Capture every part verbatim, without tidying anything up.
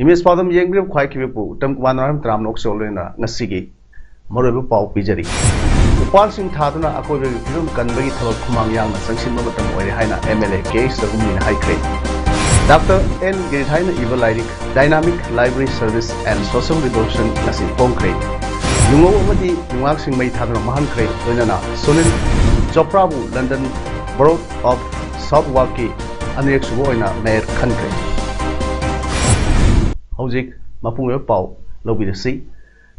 Image ꯄꯥꯎꯗꯝ ꯌꯦꯡꯕꯤꯔꯤꯕ ꯈ꯭ꯋꯥꯏꯈꯤꯕ ꯄꯨ ꯎꯇꯝ ꯀꯨꯃꯥꯔ ꯅꯣꯡꯉꯥꯏꯕꯝ ꯇꯔꯥꯝꯅ ꯑꯣꯛꯆꯧ ꯂꯣꯏꯅ ꯉꯁꯤꯒꯤ ꯃꯔꯨꯑꯣꯏꯕ ꯄꯥꯎ ꯄꯤꯖꯔꯤ꯫ ꯎꯄꯥꯜꯁꯤꯡ ꯊꯥꯗꯨꯅ ꯑꯀꯣꯏꯕꯒꯤ ꯐꯤꯕꯝ ꯀꯟꯕꯒꯤ ꯊꯕꯛ ꯈꯨꯃꯥꯡ ꯌꯥꯡꯅ ꯆꯪꯁꯤꯟꯕ ꯃꯇꯝ ꯑꯣꯏꯔꯦ ꯍꯥꯏꯅ M L A K H ꯔꯘꯨꯃꯅꯤꯅ ꯍꯥꯏꯈ꯭ꯔꯦ꯫ ꯗꯥꯛꯇꯔ ꯑꯦꯟ ꯒꯤꯔꯤꯙꯥꯏꯅ ꯏꯕ ꯂꯥꯏꯔꯤꯛ Dynamic Library Service and Social Revolution ꯉꯁꯤ ꯐꯣꯡꯈ꯭ꯔꯦ꯫ ꯌꯨꯉꯧ ꯑꯃꯗꯤ ꯌꯨꯉꯥꯛꯁꯤꯡ ꯃꯩ ꯊꯥꯗꯨꯅ ꯃꯥꯡꯍꯟꯈ꯭ꯔꯦ꯫ ꯂꯣꯏꯅꯅ Sunil ꯆꯣꯄ꯭ꯔꯥꯕꯨ London borough of south ꯋꯥꯛꯀꯤ ꯑꯅꯤꯔꯛꯁꯨꯕ ꯑꯣꯏꯅ ꯃꯦꯌꯔ ꯈꯟꯈ꯭ꯔꯦ꯫ ꯍꯧꯖꯤꯛ ꯃꯄꯨꯡ ꯑꯣꯏꯕ ꯄꯥꯎ ꯂꯧꯕꯤꯔꯁꯤ꯫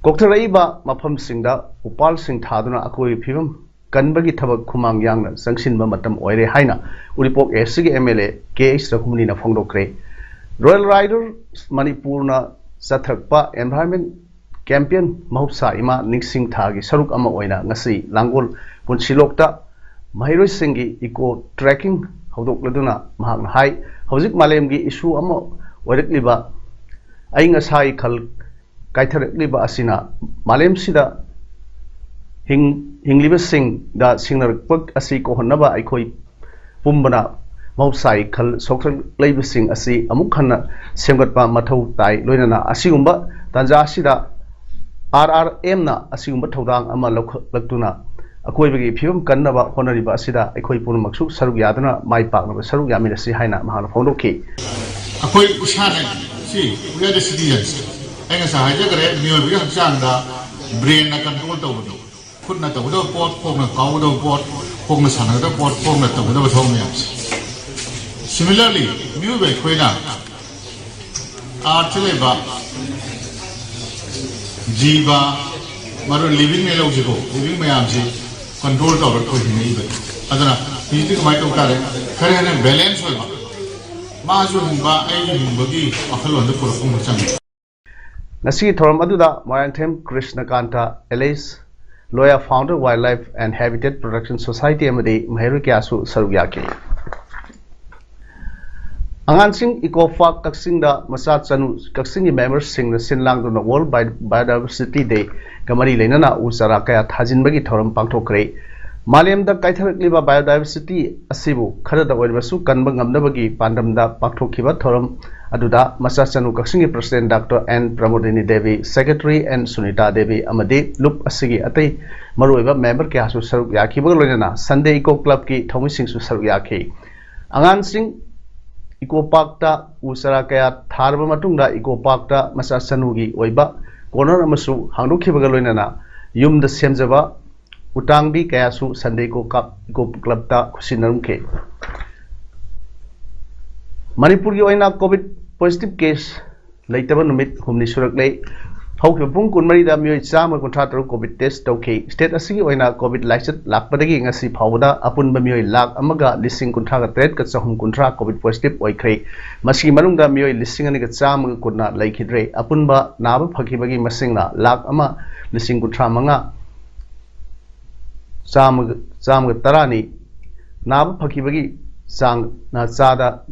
ꯀꯣꯛꯊꯔꯛꯏꯕ ꯃꯐꯝꯁꯤꯡꯗ ꯎꯄꯥꯜꯁꯤꯡ ꯊꯥꯗꯨꯅ ꯑꯀꯣꯏꯕꯒꯤ ꯐꯤꯕꯝ ꯀꯟꯕꯒꯤ ꯊꯕꯛ ꯈꯨꯃꯥꯡ ꯌꯥꯡꯅ ꯆꯪꯁꯤꯟꯕ ꯃꯇꯝ ꯑꯣꯏꯔꯦ ꯍꯥꯏꯅ ꯎꯔꯤꯄꯣꯛ ꯑꯦꯁ ꯁꯤꯒꯤ M L A K H ꯔꯘꯨꯃꯅꯤꯅ ꯐꯣꯡꯗꯣꯛꯈ꯭ꯔꯦ꯫ ꯔꯣꯌꯦꯜ ꯔꯥꯏꯗꯔꯁ ꯃꯅꯤꯄꯨꯔꯅ ꯆꯠꯊꯔꯛꯄ ꯑꯦꯟꯚꯥꯏꯔꯟꯃꯦꯟ ꯀꯦꯝꯄꯦꯟ ꯃꯍꯧꯁꯥ ꯏꯃꯥ ꯅꯤꯡꯁꯤꯡ ꯊꯥꯒꯤ ꯁꯔꯨꯛ ꯑꯃ ꯑꯣꯏꯅ ꯉꯁꯤ ꯂꯥꯡꯒꯣꯜ ꯄꯨꯟꯁꯤꯂꯣꯛꯇ ꯃꯍꯩꯔꯣꯏꯁꯤꯡꯒꯤ ꯏꯀꯣ ꯇ꯭ꯔꯦꯀꯤꯡ ꯍꯧꯗꯣꯛꯂꯗꯨꯅ ꯃꯍꯥꯛꯅ ꯍꯥꯏ, ꯍꯧꯖꯤꯛ ꯃꯥꯂꯦꯝꯒꯤ ꯏꯁꯨ ꯑꯃ ꯑꯣꯏꯔꯛꯂꯤꯕ ꯑꯏꯪ ꯑꯁꯥꯒꯤ ꯈꯜ ꯀꯥꯏꯊꯔꯛꯂꯤꯕ ꯑꯁꯤꯅ ꯃꯥꯂꯦꯝꯁꯤꯗ ꯍꯤꯡ-, ꯍꯤꯡꯂꯤꯕꯁꯤꯡꯗ ꯁꯤꯡꯅꯔꯛꯄ ꯑꯁꯤ ꯀꯣꯛꯍꯟꯅꯕ ꯑꯩꯈꯣꯏ ꯄꯨꯝꯕꯅ ꯃꯍꯧꯁꯥꯒꯤ ꯈꯜ ꯁꯣꯛꯂꯛꯂꯤꯕꯁꯤꯡ ꯑꯁꯤ ꯑꯃꯨꯛ ꯍꯟꯅ ꯁꯦꯝꯒꯠꯄ ꯃꯊꯧ ꯇꯥꯏ꯫ ꯂꯣꯏꯅꯅ ꯑꯁꯤꯒꯨꯝꯕ ꯇꯥꯟꯖꯥ ꯑꯁꯤꯗ ꯑꯥꯔ ꯑꯥꯔ ꯑꯦꯝꯅ ꯑꯁꯤꯒꯨꯝꯕ ꯊꯧꯗꯥꯡ ꯑꯃ ꯂꯧꯈꯠꯂꯛꯇꯨꯅ ꯑꯀꯣꯏꯕꯒꯤ ꯐꯤꯕꯝ ꯀꯟꯅꯕ ꯍꯣꯠꯅꯔꯤꯕ ꯑꯁꯤꯗ ꯑꯩꯈꯣꯏ ꯄꯨꯝꯅꯃꯛꯁꯨ ꯁꯔꯨꯛ ꯌꯥꯗꯨꯅ ꯃꯥꯏ ꯄꯥꯛꯅꯕ ꯁꯔꯨꯛ ꯌꯥꯃꯤꯟꯅꯁꯤ ꯍꯥꯏꯅ ꯃꯍꯥꯛꯅ ꯐꯣꯡꯗꯣꯛꯈꯤ꯫ ꯑꯩꯈꯣꯏ ꯏꯁꯥꯅ ꯁꯤ, we are the citizens. ꯑꯩ ꯉꯁꯥꯏ ꯍꯥꯏꯖꯈ꯭ꯔꯦ, ꯃꯤꯑꯣꯏꯕꯒꯤ ꯍꯛꯆꯥꯡꯗ ꯕ꯭ꯔꯦꯟꯅ ꯀꯟꯇ꯭ꯔꯣꯜ ꯇꯧꯕꯗꯣ, ꯈꯨꯠꯅ ꯇꯧꯒꯗꯕ ꯄꯣꯠ, ꯈꯣꯡꯅ ꯀꯥꯎꯒꯗꯕ ꯄꯣꯠ, ꯈꯣꯡꯅ ꯁꯥꯟꯅꯒꯗꯕ ꯄꯣꯠ, ꯈꯣꯡꯅ ꯇꯧꯒꯗꯕ ꯊꯕꯛ ꯃꯌꯥꯝꯁꯦ꯫ Similarly, ꯃꯤꯑꯣꯏꯕ ꯑꯩꯈꯣꯏꯅ ꯑꯥꯔꯠꯇ ꯂꯩꯕ ꯖꯤꯕ, ꯃꯔꯨ living ꯃꯌꯥꯝꯁꯤꯀꯣ, living ꯃꯌꯥꯝꯁꯤ ꯀꯟꯇ꯭ꯔꯣꯜ ꯇꯧꯔꯒ ꯑꯩꯈꯣꯏ ꯍꯤꯡꯉꯛꯏꯕꯅꯤ꯫ ꯑꯗꯨꯅ ꯍꯧꯖꯤꯛꯇꯤ ꯀꯃꯥꯏꯅ ꯇꯧ ꯇꯥꯔꯦ? ꯈꯔ ꯍꯦꯟꯅ ꯕꯦꯂꯦꯟꯁ ꯑꯣꯏꯕ, ꯃꯥꯁꯨ ꯍꯤꯡꯕ, ꯑꯩꯁꯨ ꯍꯤꯡꯕꯒꯤ ꯋꯥꯈꯜꯂꯣꯟꯗ ꯄꯨꯔꯛꯄ ꯑꯃ ꯆꯪꯉꯤ꯫ ꯉꯁꯤꯒꯤ ꯊꯧꯔꯝ ꯑꯗꯨꯗ Moirangthem Krishnakanta, Ellis Loya, founder Wildlife and Habitat Protection Society ꯑꯃꯗꯤ ꯃꯍꯩꯔꯣꯏ ꯀꯌꯥꯁꯨ ꯁꯔꯨꯛ ꯌꯥꯈꯤ꯫ ꯑꯉꯥꯡꯁꯤꯡ ꯏꯀꯣ ꯄꯥꯔꯛ ꯀꯛꯆꯤꯡꯗ ꯃꯆꯥ ꯆꯅꯨ ꯀꯛꯆꯤꯡꯒꯤ ꯃꯦꯝꯕꯔꯁꯤꯡꯅ ꯁꯤꯟ ꯂꯥꯡꯗꯨꯅ World Bio-, Biodiversity Day ꯒ ꯃꯔꯤ ꯂꯩꯅꯅ ꯎ ꯆꯥꯔꯥ ꯀꯌꯥ ꯊꯥꯖꯤꯟꯕꯒꯤ ꯊꯧꯔꯝ ꯄꯥꯡꯊꯣꯛꯈ꯭ꯔꯦ꯫ ꯃꯥꯂꯦꯝꯗ ꯀꯥꯏꯊꯔꯛꯂꯤꯕ biodiversity ꯑꯁꯤꯕꯨ ꯈꯔꯗ ꯑꯣꯏꯔꯕꯁꯨ ꯀꯟꯕ ꯉꯝꯅꯕꯒꯤ ꯄꯥꯟꯗꯝꯗ ꯄꯥꯡꯊꯣꯛꯈꯤꯕ ꯊꯧꯔꯝ ꯑꯗꯨꯗ ꯃꯆꯥ ꯆꯅꯨ ꯀꯛꯆꯤꯡꯒꯤ president Doctor N Pramodini Devi, secretary N Sunita Devi ꯑꯃꯗꯤ ꯂꯨꯞ ꯑꯁꯤꯒꯤ ꯑꯇꯩ ꯃꯔꯨꯑꯣꯏꯕ ꯃꯦꯝꯕꯔ ꯀꯌꯥꯁꯨ ꯁꯔꯨꯛ ꯌꯥꯈꯤꯕꯒ ꯂꯣꯏꯅꯅ Sunday Eco Club ꯀꯤ ꯊꯧꯃꯤꯁꯤꯡꯁꯨ ꯁꯔꯨꯛ ꯌꯥꯈꯤ꯫ ꯑꯉꯥꯡꯁꯤꯡ ꯏꯀꯣ ꯄꯥꯔꯛꯇ ꯎ ꯆꯥꯔꯥ ꯀꯌꯥ ꯊꯥꯔꯕ ꯃꯇꯨꯡꯗ ꯏꯀꯣ ꯄꯥꯔꯛꯇ ꯃꯆꯥ ꯆꯅꯨꯒꯤ ꯑꯣꯏꯕ corner ꯑꯃꯁꯨ ꯍꯥꯡꯗꯣꯛꯈꯤꯕꯒ ꯂꯣꯏꯅꯅ ꯌꯨꯝꯗ ꯁꯦꯝꯖꯕ ꯎꯇꯥꯡꯕꯤ ꯀꯌꯥꯁꯨ Sunday Eco Club, Eco Club ꯇ ꯈꯨꯠꯁꯤꯟꯅꯔꯝꯈꯤ꯫ ꯃꯅꯤꯄꯨꯔꯒꯤ ꯑꯣꯏꯅ COVID positive case ꯂꯩꯇꯕ ꯅꯨꯃꯤꯠ ꯍꯨꯝꯅꯤ ꯁꯨꯔꯛꯂꯦ꯫ ꯍꯧꯈꯤꯕ ꯄꯨꯡ ꯀꯨꯟꯃꯔꯤꯗ ꯃꯤꯑꯣꯏ ꯆꯥꯝꯃ ꯀꯨꯟꯊ꯭ꯔꯥ ꯇꯔꯨꯛ COVID test ꯇꯧꯈꯤ꯫ State ꯑꯁꯤꯒꯤ ꯑꯣꯏꯅ COVID ꯂꯥꯏꯆꯠ ꯂꯥꯛꯄꯗꯒꯤ ꯉꯁꯤ ꯐꯥꯎꯕꯗ ꯑꯄꯨꯟꯕ ꯃꯤꯑꯣꯏ ꯂꯥꯈ ꯑꯃꯒ ꯂꯤꯁꯤꯡ ꯀꯨꯟꯊ꯭ꯔꯥꯒ ꯇꯔꯦꯠꯀ ꯆꯍꯨꯝ ꯀꯨꯟꯊ꯭ꯔꯥ COVID positive ꯑꯣꯏꯈ꯭ꯔꯦ꯫ ꯃꯁꯤꯒꯤ ꯃꯅꯨꯡꯗ ꯃꯤꯑꯣꯏ ꯂꯤꯁꯤꯡ ꯑꯅꯤꯒ ꯆꯥꯝꯃꯒ ꯀꯨꯟꯅ ꯂꯩꯈꯤꯗ꯭ꯔꯦ꯫ ꯑꯄꯨꯟꯕ ꯅꯥꯕ ꯐꯈꯤꯕꯒꯤ ꯃꯁꯤꯡꯅ ꯂꯥꯈ ꯑꯃ ꯂꯤꯁꯤꯡ ꯀꯨꯟꯊ꯭ꯔꯥ ꯃꯉꯥ ꯆꯥꯝꯃꯒ, ꯆꯥꯝꯃꯒ ꯇꯔꯥꯅꯤ꯫ ꯅꯥꯕ ꯐꯈꯤꯕꯒꯤ ꯆꯥꯡꯅ ꯆꯥꯗ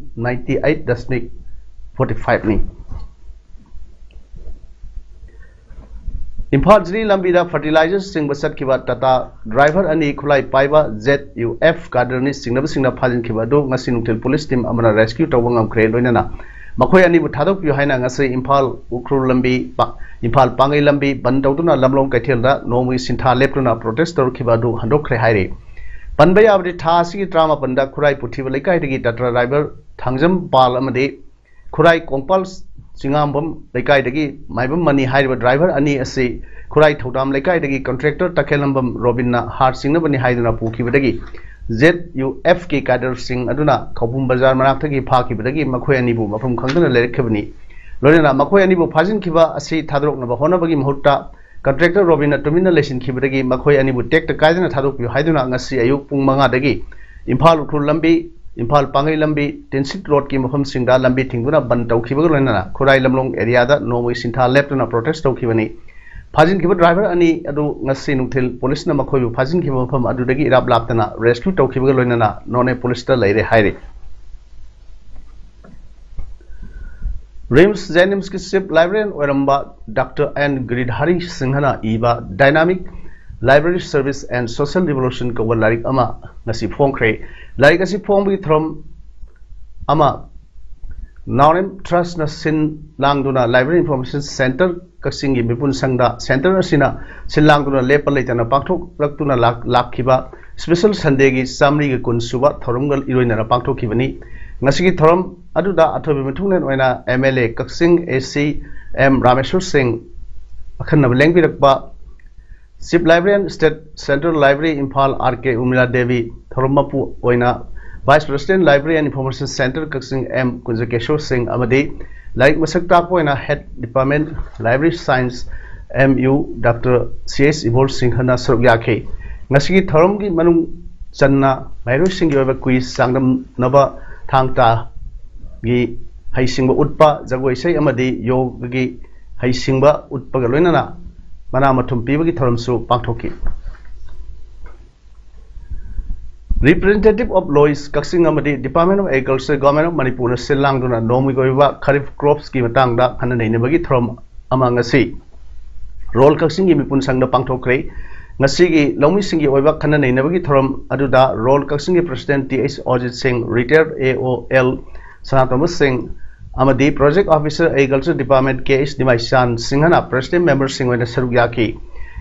ninety eight ꯗꯁꯃꯤꯛ forty five ꯅꯤ꯫ ꯏꯝꯐꯥꯜ ꯖꯤꯔꯤ ꯂꯝꯕꯤꯗ fertilizer ꯆꯤꯡꯕ ꯆꯠꯈꯤꯕ ꯇꯥꯇꯥ driver ꯑꯅꯤ ꯈꯨꯠꯂꯥꯏ ꯄꯥꯏꯕ ZUF cadre ꯅꯤ ꯆꯤꯡꯅꯕꯁꯤꯡꯅ ꯐꯥꯖꯤꯟꯈꯤꯕ ꯑꯗꯨ ꯉꯁꯤ ꯅꯨꯡꯊꯤꯜ police team ꯑꯃꯅ rescue ꯇꯧꯕ ꯉꯝꯈ꯭ꯔꯦ꯫ ꯂꯣꯏꯅꯅ ꯃꯈꯣꯏ ꯑꯅꯤꯕꯨ ꯊꯥꯗꯣꯛꯄꯤꯌꯨ ꯍꯥꯏꯅ ꯉꯁꯤ ꯏꯝꯐꯥꯜ ꯎꯈ꯭ꯔꯨꯜ ꯂꯝꯕꯤ, ꯄꯥ-, ꯏꯝꯐꯥꯜ ꯄꯥꯡꯒꯩ ꯂꯝꯕꯤ ꯕꯟ ꯇꯧꯗꯨꯅ ꯂꯝꯂꯣꯡ ꯀꯩꯊꯦꯜꯗ ꯅꯣꯡꯃꯒꯤ ꯁꯤꯟꯊꯥ ꯂꯦꯞꯇꯨꯅ protest ꯇꯧꯔꯛꯈꯤꯕ ꯑꯗꯨ ꯍꯟꯗꯣꯛꯈ꯭ꯔꯦ ꯍꯥꯏꯔꯤ꯫ ꯄꯟꯕ ꯌꯥꯕꯗꯤ ꯊꯥ ꯑꯁꯤꯒꯤ ꯇꯔꯥꯃꯥꯄꯟꯗ ꯈꯨꯔꯥꯏ ꯄꯨꯊꯤꯕ ꯂꯩꯀꯥꯏꯗꯒꯤ ꯇꯥꯇꯥ driver ꯊꯥꯡꯖꯝ ꯄꯥꯜ ꯑꯃꯗꯤ ꯈꯨꯔꯥꯏ ꯀꯣꯡꯄꯥꯜ ꯆꯤꯉꯥꯝꯕꯝ ꯂꯩꯀꯥꯏꯗꯒꯤ ꯃꯥꯏꯕꯝ ꯃꯅꯤ ꯍꯥꯏꯔꯤꯕ driver ꯑꯅꯤ ꯑꯁꯤ ꯈꯨꯔꯥꯏ ꯊꯧꯗꯥꯝ ꯂꯩꯀꯥꯏꯗꯒꯤ contractor ꯇꯈꯦꯜꯂꯝꯕꯝ ꯔꯣꯕꯤꯟꯅ ꯍꯥꯔ ꯆꯤꯡꯅꯕꯅꯤ ꯍꯥꯏꯗꯨꯅ ꯄꯨꯈꯤꯕꯗꯒꯤ ZUF ꯀꯤ cadre ꯁꯤꯡ ꯑꯗꯨꯅ ꯈꯧꯄꯨꯝ ꯕꯖꯥꯔ ꯃꯅꯥꯛꯇꯒꯤ ꯐꯥꯈꯤꯕꯗꯒꯤ ꯃꯈꯣꯏ ꯑꯅꯤꯕꯨ ꯃꯐꯝ ꯈꯪꯗꯅ ꯂꯩꯔꯛꯈꯤꯕꯅꯤ꯫ ꯂꯣꯏꯅꯅ ꯃꯈꯣꯏ ꯑꯅꯤꯕꯨ ꯐꯥꯖꯤꯟꯈꯤꯕ ꯑꯁꯤ ꯊꯥꯗꯣꯔꯛꯅꯕ ꯍꯣꯠꯅꯕꯒꯤ ꯃꯍꯨꯠꯇ contractor ꯔꯣꯕꯤꯟꯅ ꯇꯨꯃꯤꯟꯅ ꯂꯩꯁꯤꯟꯈꯤꯕꯗꯒꯤ ꯃꯈꯣꯏ ꯑꯅꯤꯕꯨ ꯇꯦꯛꯇ ꯀꯥꯏꯗꯅ ꯊꯥꯗꯣꯛꯄꯤꯌꯨ ꯍꯥꯏꯗꯨꯅ ꯉꯁꯤ ꯑꯌꯨꯛ ꯄꯨꯡ ꯃꯉꯥꯗꯒꯤ ꯏꯝꯐꯥꯜ ꯎꯈ꯭ꯔꯨꯜ ꯂꯝꯕꯤ ꯏꯝꯐꯥꯜ ꯄꯥꯡꯒꯩ ꯂꯝꯕꯤ, ꯇꯤꯟꯁꯤꯠ ꯔꯣꯗꯀꯤ ꯃꯐꯝꯁꯤꯡꯗ ꯂꯝꯕꯤ ꯊꯤꯡꯗꯨꯅ ꯕꯟ ꯇꯧꯈꯤꯕꯒ ꯂꯣꯏꯅꯅ ꯈꯨꯔꯥꯏ ꯂꯝꯂꯣꯡ ꯑꯦꯔꯤꯌꯥꯗ ꯅꯣꯡꯃꯒꯤ ꯁꯤꯟꯊꯥ ꯂꯦꯞꯇꯅ ꯄ꯭ꯔꯣꯇꯦꯁ ꯇꯧꯈꯤꯕꯅꯤ꯫ ꯐꯥꯖꯤꯟꯈꯤꯕ ꯗ꯭ꯔꯥꯏꯚꯔ ꯑꯅꯤ ꯑꯗꯨ ꯉꯁꯤ ꯅꯨꯡꯊꯤꯜ ꯄꯨꯂꯤꯁꯅ ꯃꯈꯣꯏꯕꯨ ꯐꯥꯖꯤꯟꯈꯤꯕ ꯃꯐꯝ ꯑꯗꯨꯗꯒꯤ ꯏꯔꯥꯞ ꯂꯥꯞꯇꯅ ꯔꯦꯁꯀ꯭ꯌꯨ ꯇꯧꯈꯤꯕꯒ ꯂꯣꯏꯅꯅ ꯅꯣꯅꯦ ꯄꯨꯂꯤꯁꯇ ꯂꯩꯔꯦ ꯍꯥꯏꯔꯤ꯫ ꯔꯤꯝꯁ ꯖꯦꯅꯤꯝꯁꯀꯤ ꯆꯤꯐ ꯂꯥꯏꯕ꯭ꯔꯦꯔꯤꯌꯟ ꯑꯣꯏꯔꯝꯕ ꯗꯥꯛꯇꯔ ꯑꯦꯟ ꯒꯤꯔꯤꯙꯥꯔꯤ ꯁꯤꯡꯍꯅ ꯏꯕ Dynamic Library Service and Social Revolution ꯀꯧꯕ ꯂꯥꯏꯔꯤꯛ ꯑꯃ ꯉꯁꯤ ꯐꯣꯡꯈ꯭ꯔꯦ꯫ ꯂꯥꯏꯔꯤꯛ ꯑꯁꯤ ꯐꯣꯡꯕꯒꯤ ꯊꯧꯔꯝ ꯑꯃ ꯅꯥꯎꯔꯦꯝ ꯇ꯭ꯔꯁꯅ ꯁꯤꯟ ꯂꯥꯡꯗꯨꯅ Library Information Centre ꯀꯛꯆꯤꯡꯒꯤ ꯃꯤꯄꯨꯟ ꯁꯪꯗ ꯁꯦꯟꯇꯔ ꯑꯁꯤꯅ ꯁꯤꯜ ꯂꯥꯡꯗꯨꯅ ꯂꯦꯞꯄ ꯂꯩꯇꯅ ꯄꯥꯡꯊꯣꯛꯂꯛꯇꯨꯅ ꯂꯥꯛ-, ꯂꯥꯛꯈꯤꯕ ꯏꯁꯄꯦꯁꯦꯜ ꯁꯟꯗꯦꯒꯤ ꯆꯥꯃꯔꯤꯒ ꯀꯨꯟ ꯁꯨꯕ ꯊꯧꯔꯝꯒ ꯏꯔꯣꯏꯅꯅ ꯄꯥꯡꯊꯣꯛꯈꯤꯕꯅꯤ꯫ ꯉꯁꯤꯒꯤ ꯊꯧꯔꯝ ꯑꯗꯨꯗ ꯑꯊꯣꯏꯕ ꯃꯤꯊꯨꯡꯂꯦꯟ ꯑꯣꯏꯅ ꯑꯦꯝ ꯑꯦꯜ ꯑꯦ ꯀꯛꯆꯤꯡ ꯑꯦ ꯁꯤ ꯑꯦꯝ ꯔꯥꯃꯦꯁꯣꯔ ꯁꯤꯡ ꯑꯈꯟꯅꯕ ꯂꯦꯡꯕꯤꯔꯛꯄ, chief librarian, state central library Imphal R K Urmila Devi, ꯊꯧꯔꯝ ꯃꯄꯨ ꯑꯣꯏꯅ vice president, library and information centre ꯀꯛꯆꯤꯡ ꯑꯦꯝ ꯀꯨꯟꯖꯀꯦꯁꯣꯔ ꯁꯤꯡ ꯑꯃꯗꯤ ꯂꯥꯏꯔꯤꯛ ꯃꯁꯛ ꯇꯥꯛꯄ ꯑꯣꯏꯅ head department, library science, M U, doctor C S ꯏꯕꯣꯜ ꯁꯤꯡꯍꯅ ꯁꯔꯨꯛ ꯌꯥꯈꯤ꯫ ꯉꯁꯤꯒꯤ ꯊꯧꯔꯝꯒꯤ ꯃꯅꯨꯡ ꯆꯟꯅ ꯃꯍꯩꯔꯣꯏꯁꯤꯡꯒꯤ ꯑꯣꯏꯕ ꯀ꯭ꯋꯤꯖ, ꯆꯥꯡꯗꯝꯅꯕ ꯊꯥꯡ ꯇꯥꯒꯤ ꯍꯩꯁꯤꯡꯕ ꯎꯠꯄ, ꯖꯒꯣꯏ ꯏꯁꯩ ꯑꯃꯗꯤ ꯌꯣꯒꯒꯤ ꯍꯩꯁꯤꯡꯕ ꯎꯠꯄꯒ ꯂꯣꯏꯅꯅ ꯃꯅꯥ ꯃꯊꯨꯝ ꯄꯤꯕꯒꯤ ꯊꯧꯔꯝꯁꯨ ꯄꯥꯡꯊꯣꯛꯈꯤ꯫ Representative of Lois ꯀꯛꯆꯤꯡ ꯑꯃꯗꯤ Department of Agriculture, Government of ꯃꯅꯤꯄꯨꯔꯅ ꯁꯤꯜ ꯂꯥꯡꯗꯨꯅ ꯅꯣꯡꯃꯒꯤ ꯑꯣꯏꯕ ꯈꯔꯤꯐ ꯀ꯭ꯔꯣꯞꯁꯀꯤ ꯃꯇꯥꯡꯗ ꯈꯟꯅ ꯅꯩꯅꯕꯒꯤ ꯊꯧꯔꯝ ꯑꯃ ꯉꯁꯤ ꯔꯣꯜ ꯀꯛꯆꯤꯡꯒꯤ ꯃꯤꯄꯨꯟ ꯁꯪꯗ ꯄꯥꯡꯊꯣꯛꯈ꯭ꯔꯦ꯫ ꯉꯁꯤꯒꯤ ꯂꯧꯃꯤꯁꯤꯡꯒꯤ ꯑꯣꯏꯕ ꯈꯟꯅ ꯅꯩꯅꯕꯒꯤ ꯊꯧꯔꯝ ꯑꯗꯨꯗ ꯔꯣꯜ ꯀꯛꯆꯤꯡꯒꯤ ꯄ꯭ꯔꯁꯤꯗꯦꯟꯠ ꯇꯤ ꯑꯩꯆ ꯑꯣꯔꯖꯤꯠ ꯁꯤꯡ, ꯔꯤꯇꯥꯌꯔ ꯑꯦ ꯑꯣ ꯑꯦꯜ ꯁꯅꯥꯇꯣꯝꯕ ꯁꯤꯡ ꯑꯃꯗꯤ ꯄ꯭ꯔꯣꯖꯦꯛ ꯑꯣꯐꯤꯁꯔ, ꯑꯦꯒ꯭ꯔꯤꯀꯜꯆꯔ ꯗꯤꯄꯥꯔꯠꯃꯦꯟꯠ, ꯀꯦ ꯑꯩꯆ ꯅꯤꯃꯥꯏꯆꯥꯟ ꯁꯤꯡꯍꯅ ꯄ꯭ꯔꯁꯤꯗꯦꯟꯠ ꯃꯦꯝꯕꯔꯁꯤꯡ ꯑꯣꯏꯅ ꯁꯔꯨꯛ ꯌꯥꯈꯤ꯫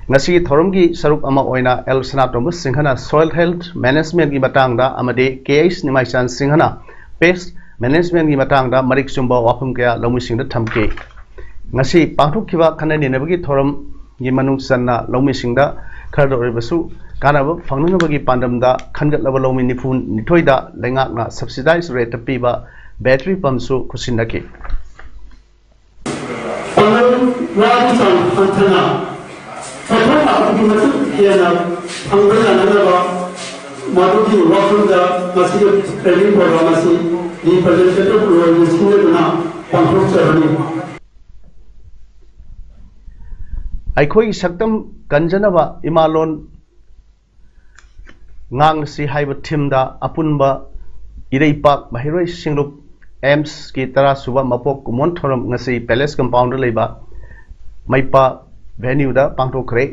ꯉꯁꯤꯒꯤ ꯊꯧꯔꯝꯒꯤ ꯁꯔꯨꯛ ꯑꯃ ꯑꯣꯏꯅ ꯑꯦꯜ ꯁꯅꯥꯇꯣꯝꯕ ꯁꯤꯡꯍꯅ ꯁꯣꯏꯜ ꯍꯦꯜꯊ ꯃꯦꯅꯦꯖꯃꯦꯟꯠꯀꯤ ꯃꯇꯥꯡꯗ ꯑꯃꯗꯤ ꯀꯦ ꯑꯩꯆ ꯅꯤꯃꯥꯏꯆꯥꯟ ꯁꯤꯡꯍꯅ ꯄꯦꯁ ꯃꯦꯅꯦꯖꯃꯦꯟꯠꯀꯤ ꯃꯇꯥꯡꯗ ꯃꯔꯤꯛ ꯆꯨꯝꯕ ꯋꯥꯐꯝ ꯀꯌꯥ ꯂꯧꯃꯤꯁꯤꯡꯗ ꯊꯝꯈꯤ꯫ ꯉꯁꯤ ꯄꯥꯡꯊꯣꯛꯈꯤꯕ ꯈꯟꯅ ꯅꯩꯅꯕꯒꯤ ꯊꯧꯔꯝꯒꯤ ꯃꯅꯨꯡ ꯆꯟꯅ ꯂꯧꯃꯤꯁꯤꯡꯗ ꯈꯔꯗ ꯑꯣꯏꯔꯕꯁꯨ ꯀꯥꯟꯅꯕ ꯐꯪꯅꯅꯕꯒꯤ ꯄꯥꯟꯗꯝꯗ ꯈꯟꯒꯠꯂꯕ ꯂꯧꯃꯤ ꯅꯤꯐꯨ ꯅꯤꯊꯣꯏꯗ ꯂꯩꯉꯥꯛꯅ ꯁꯕꯁꯤꯗꯥꯏꯖ ꯔꯦꯠꯇ ꯄꯤꯕ ꯕꯦꯇꯔꯤ ꯄꯝꯁꯨ ꯈꯨꯠꯁꯤꯟꯅꯈꯤ꯫ ꯄꯥꯡꯒꯜ ꯋꯥꯒꯤ ꯆꯥꯡ ꯍꯟꯊꯅ ꯄꯣꯠꯊꯣꯛ ꯂꯥꯛꯄꯒꯤ ꯃꯇꯤꯛ ꯍꯦꯟꯅ ꯐꯪꯕ ꯌꯥꯅꯅꯕ ꯃꯗꯨꯒꯤ ꯋꯥꯐꯝꯗ ꯃꯁꯤꯒꯤ training program ꯑꯁꯤ representative ꯑꯣꯏꯅ ꯁꯤꯟꯖꯗꯨꯅ ꯄꯥꯡꯊꯣꯛꯆꯕꯅꯤ꯫ ꯑꯩꯈꯣꯏꯒꯤ ꯁꯛꯇꯝ ꯀꯟꯖꯅꯕ ꯏꯃꯥꯂꯣꯟ ꯉꯥꯡꯂꯁꯤ ꯍꯥꯏꯕ theme ꯗ ꯑꯄꯨꯟꯕ ꯏꯔꯩꯄꯥꯛ ꯃꯍꯩꯔꯣꯏ ꯁꯤꯡꯂꯨꯞ AIMS ꯀꯤ ꯇꯔꯥ ꯁꯨꯕ ꯃꯄꯣꯛ ꯀꯨꯝꯑꯣꯟ ꯊꯧꯔꯝ ꯉꯁꯤ Palace Compound ꯗ ꯂꯩꯕ ꯃꯩꯄꯥ venue ꯗ ꯄꯥꯡꯊꯣꯛꯈ꯭ꯔꯦ꯫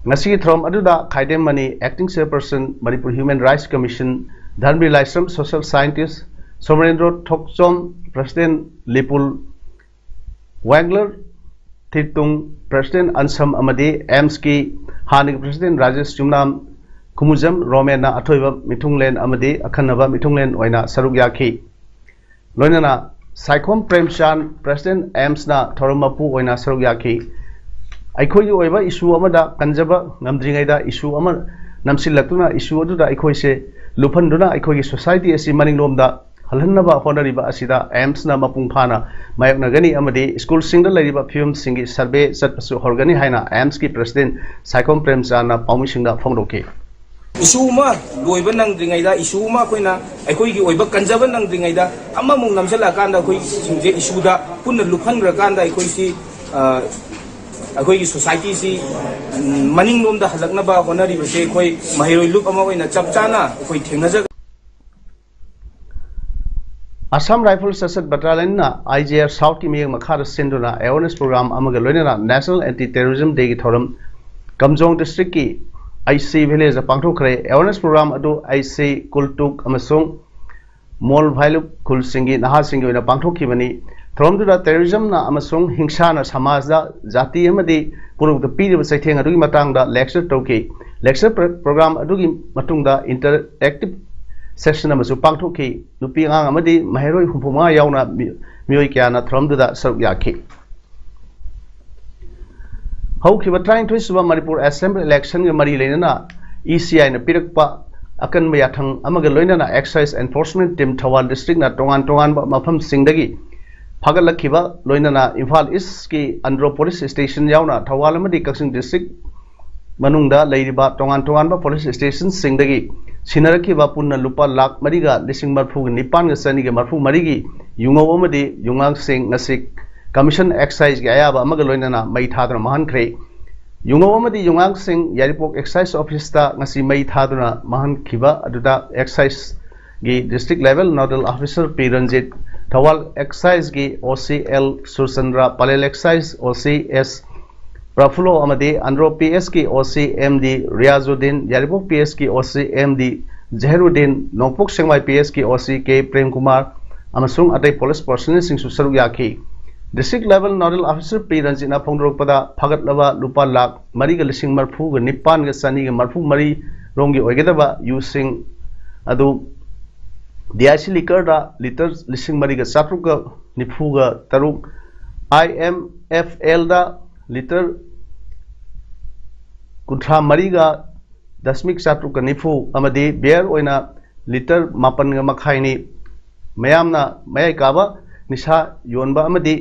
ꯉꯁꯤꯒꯤ ꯊꯧꯔꯝ ꯑꯗꯨꯗ Khaidem Mani, acting chairperson, Manipur Human Rights Commission, Dharmabir Laishram, social scientist, Somarendro Thokchom, president, Lipul Wengalar Thirtung, president Ansam ꯑꯃꯗꯤ AIMS ꯀꯤ ꯍꯥꯟꯅꯒꯤ president ꯔꯥꯖꯦꯁ ꯌꯨꯝꯅꯥꯝ ꯈꯨꯃꯨꯖꯝ ꯔꯣꯃꯦꯟꯅ ꯑꯊꯣꯏꯕ ꯃꯤꯊꯨꯡꯂꯦꯟ ꯑꯃꯗꯤ ꯑꯈꯟꯅꯕ ꯃꯤꯊꯨꯡꯂꯦꯟ ꯑꯣꯏꯅ ꯁꯔꯨꯛ ꯌꯥꯈꯤ꯫ ꯂꯣꯏꯅꯅ ꯁꯥꯏꯈꯣꯝ ꯄ꯭ꯔꯦꯝꯆꯥꯟ, president AIMS ꯅ ꯊꯧꯔꯝ ꯃꯄꯨ ꯑꯣꯏꯅ ꯁꯔꯨꯛ ꯌꯥꯈꯤ꯫ ꯑꯩꯈꯣꯏꯒꯤ ꯑꯣꯏꯕ issue ꯑꯃꯗ ꯀꯟꯖꯕ ꯉꯝꯗ꯭ꯔꯤꯉꯩꯗ issue ꯑꯃ ꯅꯝꯁꯤꯜꯂꯛꯇꯨꯅ issue ꯑꯗꯨꯗ ꯑꯩꯈꯣꯏꯁꯦ ꯂꯨꯞꯍꯟꯗꯨꯅ ꯑꯩꯈꯣꯏꯒꯤ society ꯑꯁꯤ ꯃꯅꯤꯡꯂꯣꯝꯗ ꯍꯜꯍꯟꯅꯕ ꯍꯣꯠꯅꯔꯤꯕ ꯑꯁꯤꯗ AIMS ꯅ ꯃꯄꯨꯡ ꯐꯥꯅ ꯃꯥꯌꯣꯛꯅꯒꯅꯤ ꯑꯃꯗꯤ school ꯁꯤꯡꯗ ꯂꯩꯔꯤꯕ ꯐꯤꯕꯝꯁꯤꯡꯒꯤ survey ꯆꯠꯄꯁꯨ ꯍꯧꯔꯒꯅꯤ ꯍꯥꯏꯅ AIMS ꯀꯤ president ꯁꯥꯏꯈꯣꯝ ꯄ꯭ꯔꯦꯝꯆꯥꯟꯅ ꯄꯥꯎꯃꯤꯁꯤꯡꯗ ꯐꯣꯡꯗꯣꯛꯈꯤ꯫ Issue ꯑꯃ ꯂꯣꯏꯕ ꯅꯪꯗ꯭ꯔꯤꯉꯩꯗ, issue ꯑꯃ ꯑꯩꯈꯣꯏꯅ ꯑꯩꯈꯣꯏꯒꯤ ꯑꯣꯏꯕ ꯀꯟꯖꯕ ꯅꯪꯗ꯭ꯔꯤꯉꯩꯗ ꯑꯃꯃꯨꯛ ꯅꯝꯁꯤꯜꯂꯛꯑꯀꯥꯟꯗ ꯑꯩꯈꯣꯏꯁꯤꯡꯁꯦ issue ꯗ ꯄꯨꯟꯅ ꯂꯨꯞꯍꯟꯈ꯭ꯔꯀꯥꯟꯗ ꯑꯩꯈꯣꯏꯁꯤ, ꯑ, ꯑꯩꯈꯣꯏꯒꯤ society ꯁꯤ, ꯎꯝ, ꯃꯅꯤꯡꯂꯣꯝꯗ ꯍꯜꯂꯛꯅꯕ ꯍꯣꯠꯅꯔꯤꯕꯁꯦ ꯑꯩꯈꯣꯏ ꯃꯍꯩꯔꯣꯏ ꯂꯨꯞ ꯑꯃ ꯑꯣꯏꯅ ꯆꯞ ꯆꯥꯅ ꯑꯩꯈꯣꯏ ꯊꯦꯡꯅꯖꯒꯅꯤ꯫ Assam Rifles Sasat Battalion ꯅ IGR South ꯀꯤ ꯃꯤꯠꯌꯦꯡ ꯃꯈꯥꯗ ꯁꯤꯟꯗꯨꯅ awareness program ꯑꯃꯒ ꯂꯣꯏꯅꯅ National Anti Terrorism Day ꯒꯤ ꯊꯧꯔꯝ ꯀꯝꯖꯣꯡ district ꯀꯤ ꯑꯩꯁꯤ village ꯗ ꯄꯥꯡꯊꯣꯛꯈ꯭ꯔꯦ꯫ Awareness program ꯑꯗꯨ ꯑꯩꯁꯤ, ꯀꯨꯜꯇꯨꯛ ꯑꯃꯁꯨꯡ ꯃꯣꯜ ꯚꯥꯏꯂꯨꯞ ꯈꯨꯜꯁꯤꯡꯒꯤ ꯅꯍꯥꯁꯤꯡꯒꯤ ꯑꯣꯏꯅ ꯄꯥꯡꯊꯣꯛꯈꯤꯕꯅꯤ꯫ ꯊꯧꯔꯝꯗꯨꯗ terrorism ꯅ ꯑꯃꯁꯨꯡ ꯍꯤꯡꯁꯥꯅ ꯁꯃꯥꯖꯗ, ꯖꯥꯇꯤ ꯑꯃꯗꯤ ꯄꯨꯝꯅꯃꯛꯇ ꯄꯤꯔꯤꯕ ꯆꯩꯊꯦꯡ ꯑꯗꯨꯒꯤ ꯃꯇꯥꯡꯗ lecture ꯇꯧꯈꯤ꯫ Lecture pro-, program ꯑꯗꯨꯒꯤ ꯃꯇꯨꯡꯗ interactive session ꯑꯃꯁꯨ ꯄꯥꯡꯊꯣꯛꯈꯤ꯫ ꯅꯨꯄꯤ ꯑꯉꯥꯡ ꯑꯃꯗꯤ ꯃꯍꯩꯔꯣꯏ ꯍꯨꯝꯐꯨ ꯃꯉꯥ ꯌꯥꯎꯅ ꯃꯤ-, ꯃꯤꯑꯣꯏ ꯀꯌꯥꯅ ꯊꯧꯔꯝꯗꯨꯗ ꯁꯔꯨꯛ ꯌꯥꯈꯤ꯫ ꯍꯧꯈꯤꯕ ꯇꯔꯥꯅꯤꯊꯣꯏ ꯁꯨꯕ ꯃꯅꯤꯄꯨꯔ Assembly election ꯒ ꯃꯔꯤ ꯂꯩꯅꯅ ECI ꯅ ꯄꯤꯔꯛꯄ ꯑꯀꯟꯕ ꯌꯥꯊꯪ ꯑꯃꯒ ꯂꯣꯏꯅꯅ Excise Enforcement Team Thoubal district ꯅ ꯇꯣꯉꯥꯟ ꯇꯣꯉꯥꯟꯕ ꯃꯐꯝꯁꯤꯡꯗꯒꯤ ꯐꯥꯒꯠꯂꯛꯈꯤꯕ ꯂꯣꯏꯅꯅ ꯏꯝꯐꯥꯜ East ꯀꯤ ꯑꯟꯗ꯭ꯔꯣ police station ꯌꯥꯎꯅ ꯊꯧꯕꯥꯜ ꯑꯃꯗꯤ ꯀꯛꯆꯤꯡ district ꯃꯅꯨꯡꯗ ꯂꯩꯔꯤꯕ ꯇꯣꯉꯥꯟ ꯇꯣꯉꯥꯟꯕ ꯄꯨꯂꯤꯁ ꯁ꯭ꯇꯦꯁꯟꯁꯤꯡꯗꯒꯤ ꯁꯤꯟꯅꯔꯛꯈꯤꯕ ꯄꯨꯟꯅ ꯂꯨꯄꯥ ꯂꯥꯈ ꯃꯔꯤꯒ ꯂꯤꯁꯤꯡ ꯃꯔꯤꯐꯨꯒ ꯅꯤꯄꯥꯟꯒ ꯆꯅꯤꯒ ꯃꯔꯤꯐꯨ ꯃꯔꯤꯒꯤ ꯌꯨꯉꯧ ꯑꯃꯗꯤ ꯌꯨꯉꯥꯡꯁꯤꯡ ꯉꯁꯤ ꯀꯃꯤꯁꯟ ꯑꯦꯛꯁꯥꯏꯖꯒꯤ ꯑꯌꯥꯕ ꯑꯃꯒ ꯂꯣꯏꯅꯅ ꯃꯩ ꯊꯥꯗꯨꯅ ꯃꯥꯡꯍꯟꯈ꯭ꯔꯦ꯫ ꯌꯨꯉꯧ ꯑꯃꯗꯤ ꯌꯨꯉꯥꯡꯁꯤꯡ ꯌꯥꯏꯔꯤꯄꯣꯛ ꯑꯦꯛꯁꯥꯏꯖ ꯑꯣꯐꯤꯁꯇ ꯉꯁꯤ ꯃꯩ ꯊꯥꯗꯨꯅ ꯃꯥꯡꯍꯟꯈꯤꯕ ꯑꯗꯨꯗ ꯑꯦꯛꯁꯥꯏꯖꯒꯤ ꯗꯤꯁꯇ꯭ꯔꯤꯛ ꯂꯦꯚꯦꯜ ꯅꯣꯗꯦꯜ ꯑꯣꯐꯤꯁꯔ ꯄꯤ ꯔꯟꯖꯤꯠ, ꯊꯧꯕꯥꯜ ꯑꯦꯛꯁꯥꯏꯖꯒꯤ ꯑꯣ C L Surchandra, Pallel exercise ꯑꯣ ꯁꯤ ꯑꯦꯁ ꯄ꯭ꯔꯐꯨꯂꯣ ꯑꯃꯗꯤ ꯑꯟꯗ꯭ꯔꯣ ꯄꯤ ꯑꯦꯁꯀꯤ ꯑꯣ ꯁꯤ ꯑꯦꯝ ꯗꯤ ꯔꯤꯌꯥꯖꯨꯗꯤꯟ, ꯌꯥꯏꯔꯤꯄꯣꯛ ꯄꯤ ꯑꯦꯁꯀꯤ ꯑꯣ ꯁꯤ ꯑꯦꯝ ꯗꯤ ꯖꯍꯦꯔꯨꯗꯤꯟ, ꯅꯣꯡꯄꯣꯛ ꯁꯦꯡꯃꯥꯏ ꯄꯤ ꯑꯦꯁꯀꯤ ꯑꯣ ꯁꯤ ꯀꯦ ꯄ꯭ꯔꯦꯝꯀꯨꯃꯥꯔ ꯑꯃꯁꯨꯡ ꯑꯇꯩ ꯄꯨꯂꯤꯁ ꯄꯔꯁꯣꯅꯦꯜꯁꯤꯡꯁꯨ ꯁꯔꯨꯛ ꯌꯥꯈꯤ꯫ ꯗꯤꯁꯇ꯭ꯔꯤꯛ ꯂꯦꯚꯦꯜ ꯅꯣꯗꯦꯜ ꯑꯣꯐꯤꯁꯔ ꯄꯤ ꯔꯟꯖꯤꯠꯅ ꯐꯣꯡꯗꯣꯔꯛꯄꯗ, ꯐꯥꯒꯠꯂꯕ ꯂꯨꯄꯥ ꯂꯥꯈ ꯃꯔꯤꯒ ꯂꯤꯁꯤꯡ ꯃꯔꯤꯐꯨꯒ ꯅꯤꯄꯥꯟꯒ ꯆꯅꯤꯒ ꯃꯔꯤꯐꯨ ꯃꯔꯤ ꯔꯣꯝꯒꯤ ꯑꯣꯏꯒꯗꯕ ꯌꯨꯁꯤꯡ ꯑꯗꯨ ꯗꯤ ꯑꯥꯏ ꯁꯤ ꯂꯤꯀꯔꯗ ꯂꯤꯇꯔ ꯂꯤꯁꯤꯡ ꯃꯔꯤꯒ ꯆꯥꯇ꯭ꯔꯨꯛꯀ ꯅꯤꯐꯨꯒ ꯇꯔꯨꯛ, ꯑꯥꯏ ꯑꯦꯝ ꯑꯦꯐ ꯑꯦꯜꯗ ꯂꯤꯇꯔ ꯀꯨꯟꯊ꯭ꯔꯥ ꯃꯔꯤꯒ ꯗꯁꯃꯤꯛ ꯆꯥꯇ꯭ꯔꯨꯛꯀ ꯅꯤꯐꯨ ꯑꯃꯗꯤ ꯕꯤꯌꯔ ꯑꯣꯏꯅ ꯂꯤꯇꯔ ꯃꯥꯄꯟꯒ ꯃꯈꯥꯏꯅꯤ꯫ ꯃꯌꯥꯝꯅ ꯃꯌꯥꯏ ꯀꯥꯕ ꯅꯤꯁꯥ ꯌꯣꯟꯕ ꯑꯃꯗꯤ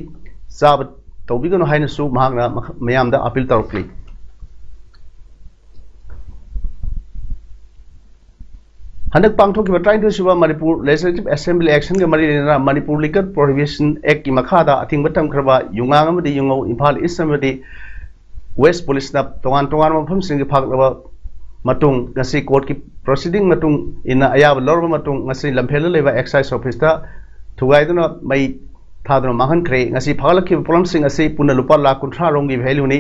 ꯆꯥꯕ ꯇꯧꯕꯤꯒꯅꯨ ꯍꯥꯏꯅꯁꯨ ꯃꯍꯥꯛꯅ ꯃꯈ-, ꯃꯌꯥꯝꯗ ꯑꯄꯤꯜ ꯇꯧꯔꯛꯂꯤ꯫ ꯍꯟꯗꯛ ꯄꯥꯡꯊꯣꯛꯈꯤꯕ ꯇꯔꯥꯅꯤꯊꯣꯏ ꯁꯨꯕ ꯃꯅꯤꯄꯨꯔ ꯂꯦꯖꯤꯁꯂꯦꯇꯤꯚ ꯑꯦꯁꯦꯝꯕ꯭ꯂꯤ ꯑꯦꯛꯁꯟꯒ ꯃꯔꯤ ꯂꯩꯅꯅ ꯃꯅꯤꯄꯨꯔ ꯂꯤꯀꯔ ꯄ꯭ꯔꯣꯍꯤꯕꯤꯁꯟ ꯑꯦꯛꯀꯤ ꯃꯈꯥꯗ ꯑꯊꯤꯡꯕ ꯊꯝꯈ꯭ꯔꯕ ꯌꯨꯉꯥꯡ ꯑꯃꯗꯤ ꯌꯨꯉꯧ ꯏꯝꯐꯥꯜ ꯏꯁ ꯑꯃꯗꯤ ꯋꯦꯁ ꯄꯨꯂꯤꯁꯅ ꯇꯣꯉꯥꯟ ꯇꯣꯉꯥꯟꯕ ꯃꯐꯝꯁꯤꯡꯒꯤ ꯐꯥꯒꯠꯂꯕ ꯃꯇꯨꯡ, ꯉꯁꯤ ꯀꯣꯔꯠꯀꯤ ꯄ꯭ꯔꯣꯁꯤꯗꯤꯡ ꯃꯇꯨꯡ ꯏꯟꯅ ꯑꯌꯥꯕ ꯂꯧꯔꯕ ꯃꯇꯨꯡ, ꯉꯁꯤ ꯂꯝꯐꯦꯜꯗ ꯂꯩꯕ ꯑꯦꯛꯁꯥꯏꯖ ꯑꯣꯐꯤꯁꯇ ꯊꯨꯒꯥꯏꯗꯨꯅ ꯃꯩ ꯊꯥꯗꯨꯅ ꯃꯥꯡꯍꯟꯈ꯭ꯔꯦ꯫ ꯉꯁꯤ ꯐꯥꯒꯠꯂꯛꯈꯤꯕ ꯄꯣꯠꯂꯝꯁꯤꯡ ꯑꯁꯤ ꯄꯨꯟꯅ ꯂꯨꯄꯥ ꯂꯥꯈ ꯀꯨꯟꯊ꯭ꯔꯥ ꯔꯣꯝꯒꯤ value ꯅꯤ꯫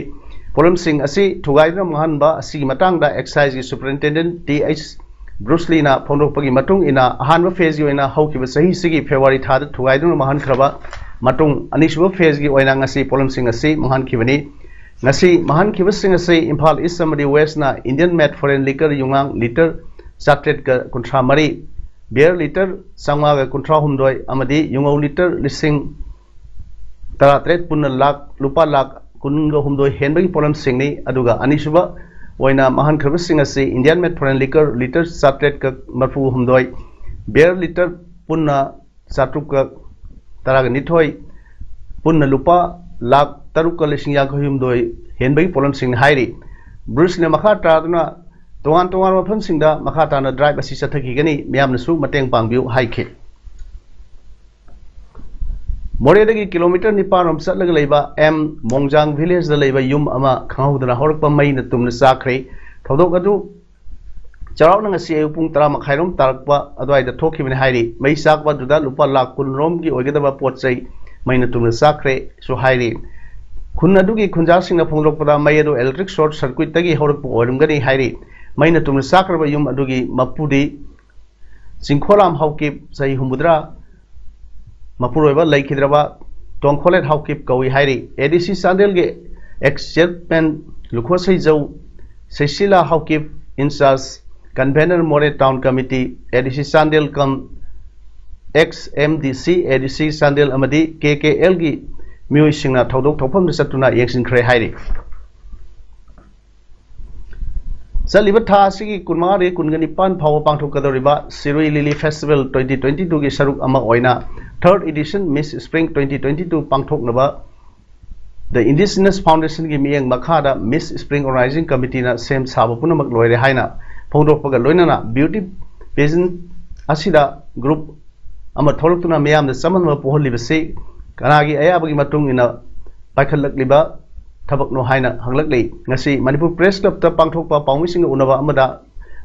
ꯄꯣꯠꯂꯝꯁꯤꯡ ꯑꯁꯤ ꯊꯨꯒꯥꯏꯗꯨꯅ ꯃꯥꯡꯍꯟꯕ ꯑꯁꯤꯒꯤ ꯃꯇꯥꯡꯗ ꯑꯦꯛꯁꯥꯏꯖꯒꯤ ꯁꯨꯄꯔꯤꯟꯇꯦꯟꯗꯦꯟꯠ ꯇꯤ ꯑꯩꯆ ꯕ꯭ꯔꯨꯁꯂꯤꯅ ꯐꯣꯡꯗꯣꯛꯄꯒꯤ ꯃꯇꯨꯡ ꯏꯟꯅ, ꯑꯍꯥꯟꯕ ꯐꯦꯖꯒꯤ ꯑꯣꯏꯅ ꯍꯧꯈꯤꯕ ꯆꯍꯤꯁꯤꯒꯤ ꯐꯦꯕ꯭ꯔꯨꯋꯥꯔꯤ ꯊꯥꯗ ꯊꯨꯒꯥꯏꯗꯨꯅ ꯃꯥꯡꯍꯟꯈ꯭ꯔꯕ ꯃꯇꯨꯡ, ꯑꯅꯤꯁꯨꯕ ꯐꯦꯖꯒꯤ ꯑꯣꯏꯅ ꯉꯁꯤ ꯄꯣꯠꯂꯝꯁꯤꯡ ꯑꯁꯤ ꯃꯥꯡꯍꯟꯈꯤꯕꯅꯤ꯫ ꯉꯁꯤ ꯃꯥꯡꯍꯟꯈꯤꯕꯁꯤꯡ ꯑꯁꯤ ꯏꯝꯐꯥꯜ ꯏꯁ ꯑꯃꯗꯤ ꯋꯦꯁꯅ ꯏꯟꯗꯤꯌꯟ ꯃꯦꯗ ꯐꯣꯔꯦꯟ ꯂꯤꯀꯔ ꯌꯨꯉꯥꯡ ꯂꯤꯇꯔ ꯆꯥꯇ꯭ꯔꯦꯠꯀ ꯀꯨꯟꯊ꯭ꯔꯥ ꯃꯔꯤ, ꯕꯤꯌꯔ ꯂꯤꯇꯔ ꯆꯥꯝꯃꯉꯥꯒ ꯀꯨꯟꯊ꯭ꯔꯥ ꯍꯨꯝꯗꯣꯏ ꯑꯃꯗꯤ ꯌꯨꯉꯧ ꯂꯤꯇꯔ ꯂꯤꯁꯤꯡ ꯇꯔꯥꯇꯔꯦꯠ ꯄꯨꯟꯅ ꯂꯥꯈ, ꯂꯨꯄꯥ ꯂꯥꯈ ꯀꯨꯟꯒ ꯍꯨꯝꯗꯣꯏ ꯍꯦꯟꯕꯒꯤ ꯄꯣꯠꯂꯝꯁꯤꯡꯅꯤ꯫ ꯑꯗꯨꯒ ꯑꯅꯤꯁꯨꯕ ꯑꯣꯏꯅ ꯃꯥꯡꯍꯟꯈ꯭ꯔꯕꯁꯤꯡ ꯑꯁꯤ ꯏꯟꯗꯤꯌꯟ ꯃꯦꯗ ꯐꯣꯔꯦꯟ ꯂꯤꯀꯔ ꯂꯤꯇꯔ ꯆꯥꯇ꯭ꯔꯦꯠꯀ ꯃꯔꯤꯐꯨ ꯍꯨꯝꯗꯣꯏ, ꯕꯤꯌꯔ ꯂꯤꯇꯔ ꯄꯨꯟꯅ ꯆꯥꯇ꯭ꯔꯨꯛꯀ ꯇꯔꯥꯒ ꯅꯤꯊꯣꯏ, ꯄꯨꯟꯅ ꯂꯨꯄꯥ ꯂꯥꯈ ꯇꯔꯨꯛꯀ ꯂꯤꯁꯤꯡ ꯌꯥꯡꯈꯩ ꯍꯨꯝꯗꯣꯏ ꯍꯦꯟꯕꯒꯤ ꯄꯣꯠꯂꯝꯁꯤꯡꯅꯤ ꯍꯥꯏꯔꯤ꯫ ꯕ꯭ꯔꯨꯁꯅ ꯃꯈꯥ ꯇꯥꯗꯨꯅ ꯇꯣꯉꯥꯟ ꯇꯣꯉꯥꯟꯕ ꯃꯐꯝꯁꯤꯡꯗ ꯃꯈꯥ ꯇꯥꯅ ꯗ꯭ꯔꯥꯏꯚ ꯑꯁꯤ ꯆꯠꯊꯈꯤꯒꯅꯤ, ꯃꯤꯌꯥꯝꯅꯁꯨ ꯃꯇꯦꯡ ꯄꯥꯡꯕꯤꯌꯨ ꯍꯥꯏꯈꯤ꯫ ꯃꯣꯔꯦꯗꯒꯤ ꯀꯤꯂꯣꯃꯤꯇꯔ ꯅꯤꯄꯥꯟ ꯔꯣꯝ ꯆꯠꯂꯒ ꯂꯩꯕ ꯑꯦꯝ ꯃꯣꯡꯖꯥꯡ ꯚꯤꯂꯦꯖꯗ ꯂꯩꯕ ꯌꯨꯝ ꯑꯃ ꯈꯪꯍꯧꯗꯅ ꯍꯧꯔꯛꯄ ꯃꯩꯅ ꯇꯨꯝꯅ ꯆꯥꯛꯈ꯭ꯔꯦ꯫ ꯊꯧꯗꯣꯛ ꯑꯗꯨ ꯆꯥꯎꯔꯥꯛꯅ ꯉꯁꯤ ꯑꯌꯨꯛ ꯄꯨꯡ ꯇꯔꯥ ꯃꯈꯥꯏꯔꯣꯝ ꯇꯥꯔꯛꯄ ꯑꯗꯨꯋꯥꯏꯗ ꯊꯣꯛꯈꯤꯕꯅꯤ ꯍꯥꯏꯔꯤ꯫ ꯃꯩ ꯆꯥꯛꯄ ꯑꯗꯨꯗ ꯂꯨꯄꯥ ꯂꯥꯈ ꯀꯨꯟ ꯔꯣꯝꯒꯤ ꯑꯣꯏꯒꯗꯕ ꯄꯣꯠ ꯆꯩ ꯃꯩꯅ ꯇꯨꯝꯅ ꯆꯥꯛꯈ꯭ꯔꯦꯁꯨ ꯍꯥꯏꯔꯤ꯫ ꯈꯨꯟ ꯑꯗꯨꯒꯤ ꯈꯨꯟꯖꯥꯁꯤꯡꯅ ꯐꯣꯡꯗꯣꯔꯛꯄꯗ ꯃꯩ ꯑꯗꯨ electric short circuitꯇꯒꯤ ꯍꯧꯔꯛꯄ ꯑꯣꯏꯔꯝꯒꯅꯤ ꯍꯥꯏꯔꯤ꯫ ꯃꯩꯅ ꯇꯨꯝꯅ ꯆꯥꯛꯈ꯭ꯔꯕ ꯌꯨꯝ ꯑꯗꯨꯒꯤ ꯃꯄꯨꯗꯤ ꯆꯤꯡꯈꯣꯂꯥꯝ ꯍꯥꯎꯀꯤꯞ, ꯆꯍꯤ ꯍꯨꯝꯐꯨꯇꯔꯥ, ꯃꯄꯨꯔꯣꯏꯕ ꯂꯩꯈꯤꯗ꯭ꯔꯕ ꯇꯣꯡꯈꯣꯂꯦꯠ ꯍꯥꯎꯀꯤꯞ ꯀꯧꯏ ꯍꯥꯏꯔꯤ꯫ ꯑꯦ ꯗꯤ ꯁꯤ ꯆꯥꯟꯗꯦꯜꯒꯤ ex chairman ꯂꯨꯈꯣꯁꯩꯖꯧ ꯁꯩꯁꯤꯂꯥ Haokip, in charge convener ꯃꯣꯔꯦ town committee, ꯑꯦ ꯗꯤ ꯁꯤ Chandel cum ex M D C, ꯑꯦ ꯗꯤ ꯁꯤ ꯆꯥꯟꯗꯦꯜ ꯑꯃꯗꯤ ꯀꯦ ꯀꯦ ꯑꯦꯜꯒꯤ ꯃꯤꯑꯣꯏꯁꯤꯡꯅ ꯊꯧꯗꯣꯛ ꯊꯣꯛꯐꯝꯗ ꯆꯠꯇꯨꯅ ꯌꯦꯡꯁꯤꯟꯈ꯭ꯔꯦ ꯍꯥꯏꯔꯤ꯫ ꯆꯠꯂꯤꯕ ꯊꯥ ꯑꯁꯤꯒꯤ ꯀꯨꯟꯃꯉꯥꯗꯒꯤ ꯀꯨꯟꯒ ꯅꯤꯄꯥꯟ ꯐꯥꯎꯕ ꯄꯥꯡꯊꯣꯛꯀꯗꯧꯔꯤꯕ ꯁꯤꯔꯨꯏ ꯂꯤꯂꯤ ꯐꯦꯁꯇꯤꯚꯦꯜ twenty twenty twoꯒꯤ ꯁꯔꯨꯛ ꯑꯃ ꯑꯣꯏꯅ third edition Miss Spring twenty twenty two ꯄꯥꯡꯊꯣꯛꯅꯕ The Indigenous Foundationꯒꯤ ꯃꯤꯠꯌꯦꯡ ꯃꯈꯥꯗ Miss Spring Organizing Committeeꯅ ꯁꯦꯝ ꯁꯥꯕ ꯄꯨꯝꯅꯃꯛ ꯂꯣꯏꯔꯦ ꯍꯥꯏꯅ ꯐꯣꯡꯗꯣꯛꯄꯒ ꯂꯣꯏꯅꯅ beauty pageant ꯑꯁꯤꯗ group ꯑꯃ ꯊꯣꯛꯂꯛꯇꯨꯅ ꯃꯤꯌꯥꯝꯗ ꯆꯃꯝꯅꯕ ꯄꯣꯛꯍꯜꯂꯤꯕꯁꯤ ꯀꯅꯥꯒꯤ ꯑꯌꯥꯕꯒꯤ ꯃꯇꯨꯡ ꯏꯟꯅ ꯄꯥꯏꯈꯠꯂꯛꯂꯤꯕ ꯊꯕꯛꯅꯣ ꯍꯥꯏꯅ ꯍꯪꯂꯛꯂꯤ꯫ ꯉꯁꯤ ꯃꯅꯤꯄꯨꯔ Press Clubꯇ ꯄꯥꯡꯊꯣꯛꯄ ꯄꯥꯎꯃꯤꯁꯤꯡꯒ ꯎꯅꯕ ꯑꯃꯗ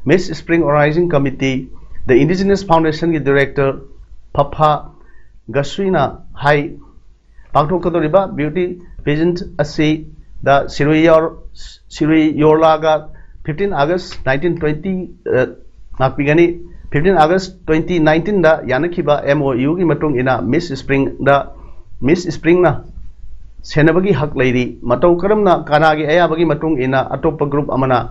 Miss Spring Organizing Committee, The Indigenous Foundationꯒꯤ director ꯐꯐꯥ ꯒꯁꯨꯏꯅ high, ꯄꯥꯡꯊꯣꯛꯀꯗꯧꯔꯤꯕ beauty pageant ꯑꯁꯤꯗ ꯁꯤꯔꯨꯏ ꯌꯣꯔ-, ꯁꯤꯔꯨꯏ ꯌꯣꯔꯂꯥꯒ fifteen August nineteen twenty, ꯑ, ꯉꯥꯛꯄꯤꯒꯅꯤ꯫ Fifteen August twenty nineteenꯗ ꯌꯥꯅꯈꯤꯕ M O Uꯒꯤ ꯃꯇꯨꯡ ꯏꯟꯅ Miss Springꯗ, Miss Springꯅ ꯁꯦꯟꯅꯕꯒꯤ ꯍꯛ ꯂꯩꯔꯤ꯫ ꯃꯇꯧ ꯀꯔꯝꯅ ꯀꯅꯥꯒꯤ ꯑꯌꯥꯕꯒꯤ ꯃꯇꯨꯡ ꯏꯟꯅ ꯑꯇꯣꯞꯄ group ꯑꯃꯅ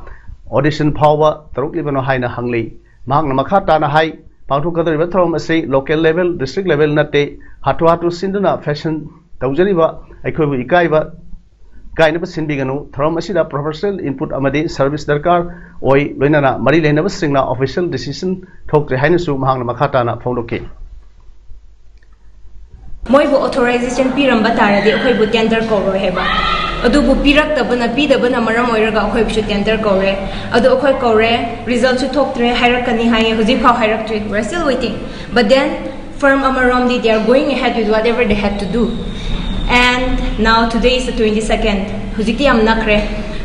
audition ꯐꯥꯎꯕ ꯇꯧꯔꯛꯂꯤꯕꯅꯣ ꯍꯥꯏꯅ ꯍꯪꯂꯤ꯫ ꯃꯍꯥꯛꯅ ꯃꯈꯥ ꯇꯥꯅ ꯍꯥꯏ, ꯄꯥꯡꯊꯣꯛꯀꯗꯧꯔꯤꯕ ꯊꯧꯔꯝ ꯑꯁꯤ local level, district level ꯅꯠꯇꯦ꯫ ꯍꯥꯊꯨ ꯍꯥꯊꯨ ꯁꯤꯟꯗꯨꯅ fashion ꯇꯧꯖꯔꯤꯕ ꯑꯩꯈꯣꯏꯕꯨ ꯏꯀꯥꯏꯕ, ꯏꯀꯥꯏꯅꯕ ꯁꯤꯟꯕꯤꯒꯅꯨ꯫ ꯊꯧꯔꯝ ꯑꯁꯤꯗ professional input ꯑꯃꯗꯤ service ꯗꯔꯀꯥꯔ ꯑꯣꯏ꯫ ꯂꯣꯏꯅꯅ ꯃꯔꯤ ꯂꯩꯅꯕꯁꯤꯡꯅ official decision ꯊꯣꯛꯇ꯭ꯔꯤ ꯍꯥꯏꯅꯁꯨ ꯃꯍꯥꯛꯅ ꯃꯈꯥ ꯇꯥꯅ ꯐꯣꯡꯗꯣꯛꯈꯤ꯫ ꯃꯣꯏꯕꯨ authorization ꯄꯤꯔꯝꯕ ꯇꯥꯔꯗꯤ ꯑꯩꯈꯣꯏꯕꯨ tender ꯀꯧꯔꯣꯏ ꯍꯥꯏꯕ꯫ ꯑꯗꯨꯕꯨ ꯄꯤꯔꯛꯇꯕꯅ, ꯄꯤꯗꯕꯅ ꯃꯔꯝ ꯑꯣꯏꯔꯒ ꯑꯩꯈꯣꯏꯕꯨꯁꯨ tender ꯀꯧꯔꯦ꯫ ꯑꯗꯨ ꯑꯩꯈꯣꯏ ꯀꯧꯔꯦ, resultꯁꯨ ꯊꯣꯛꯇ꯭ꯔꯦ, ꯍꯥꯏꯔꯛꯀꯅꯤ ꯍꯥꯏꯌꯦ, ꯍꯧꯖꯤꯛꯐꯥꯎ ꯍꯥꯏꯔꯛꯇ꯭ꯔꯤ, we're still waiting. But then firm ꯑꯃꯔꯣꯝꯗꯤ they are going ahead with whatever they had to do. And now today is the twenty-second. ꯍꯧꯖꯤꯛꯇꯤ ꯌꯥꯝ ꯅꯛꯈ꯭ꯔꯦ.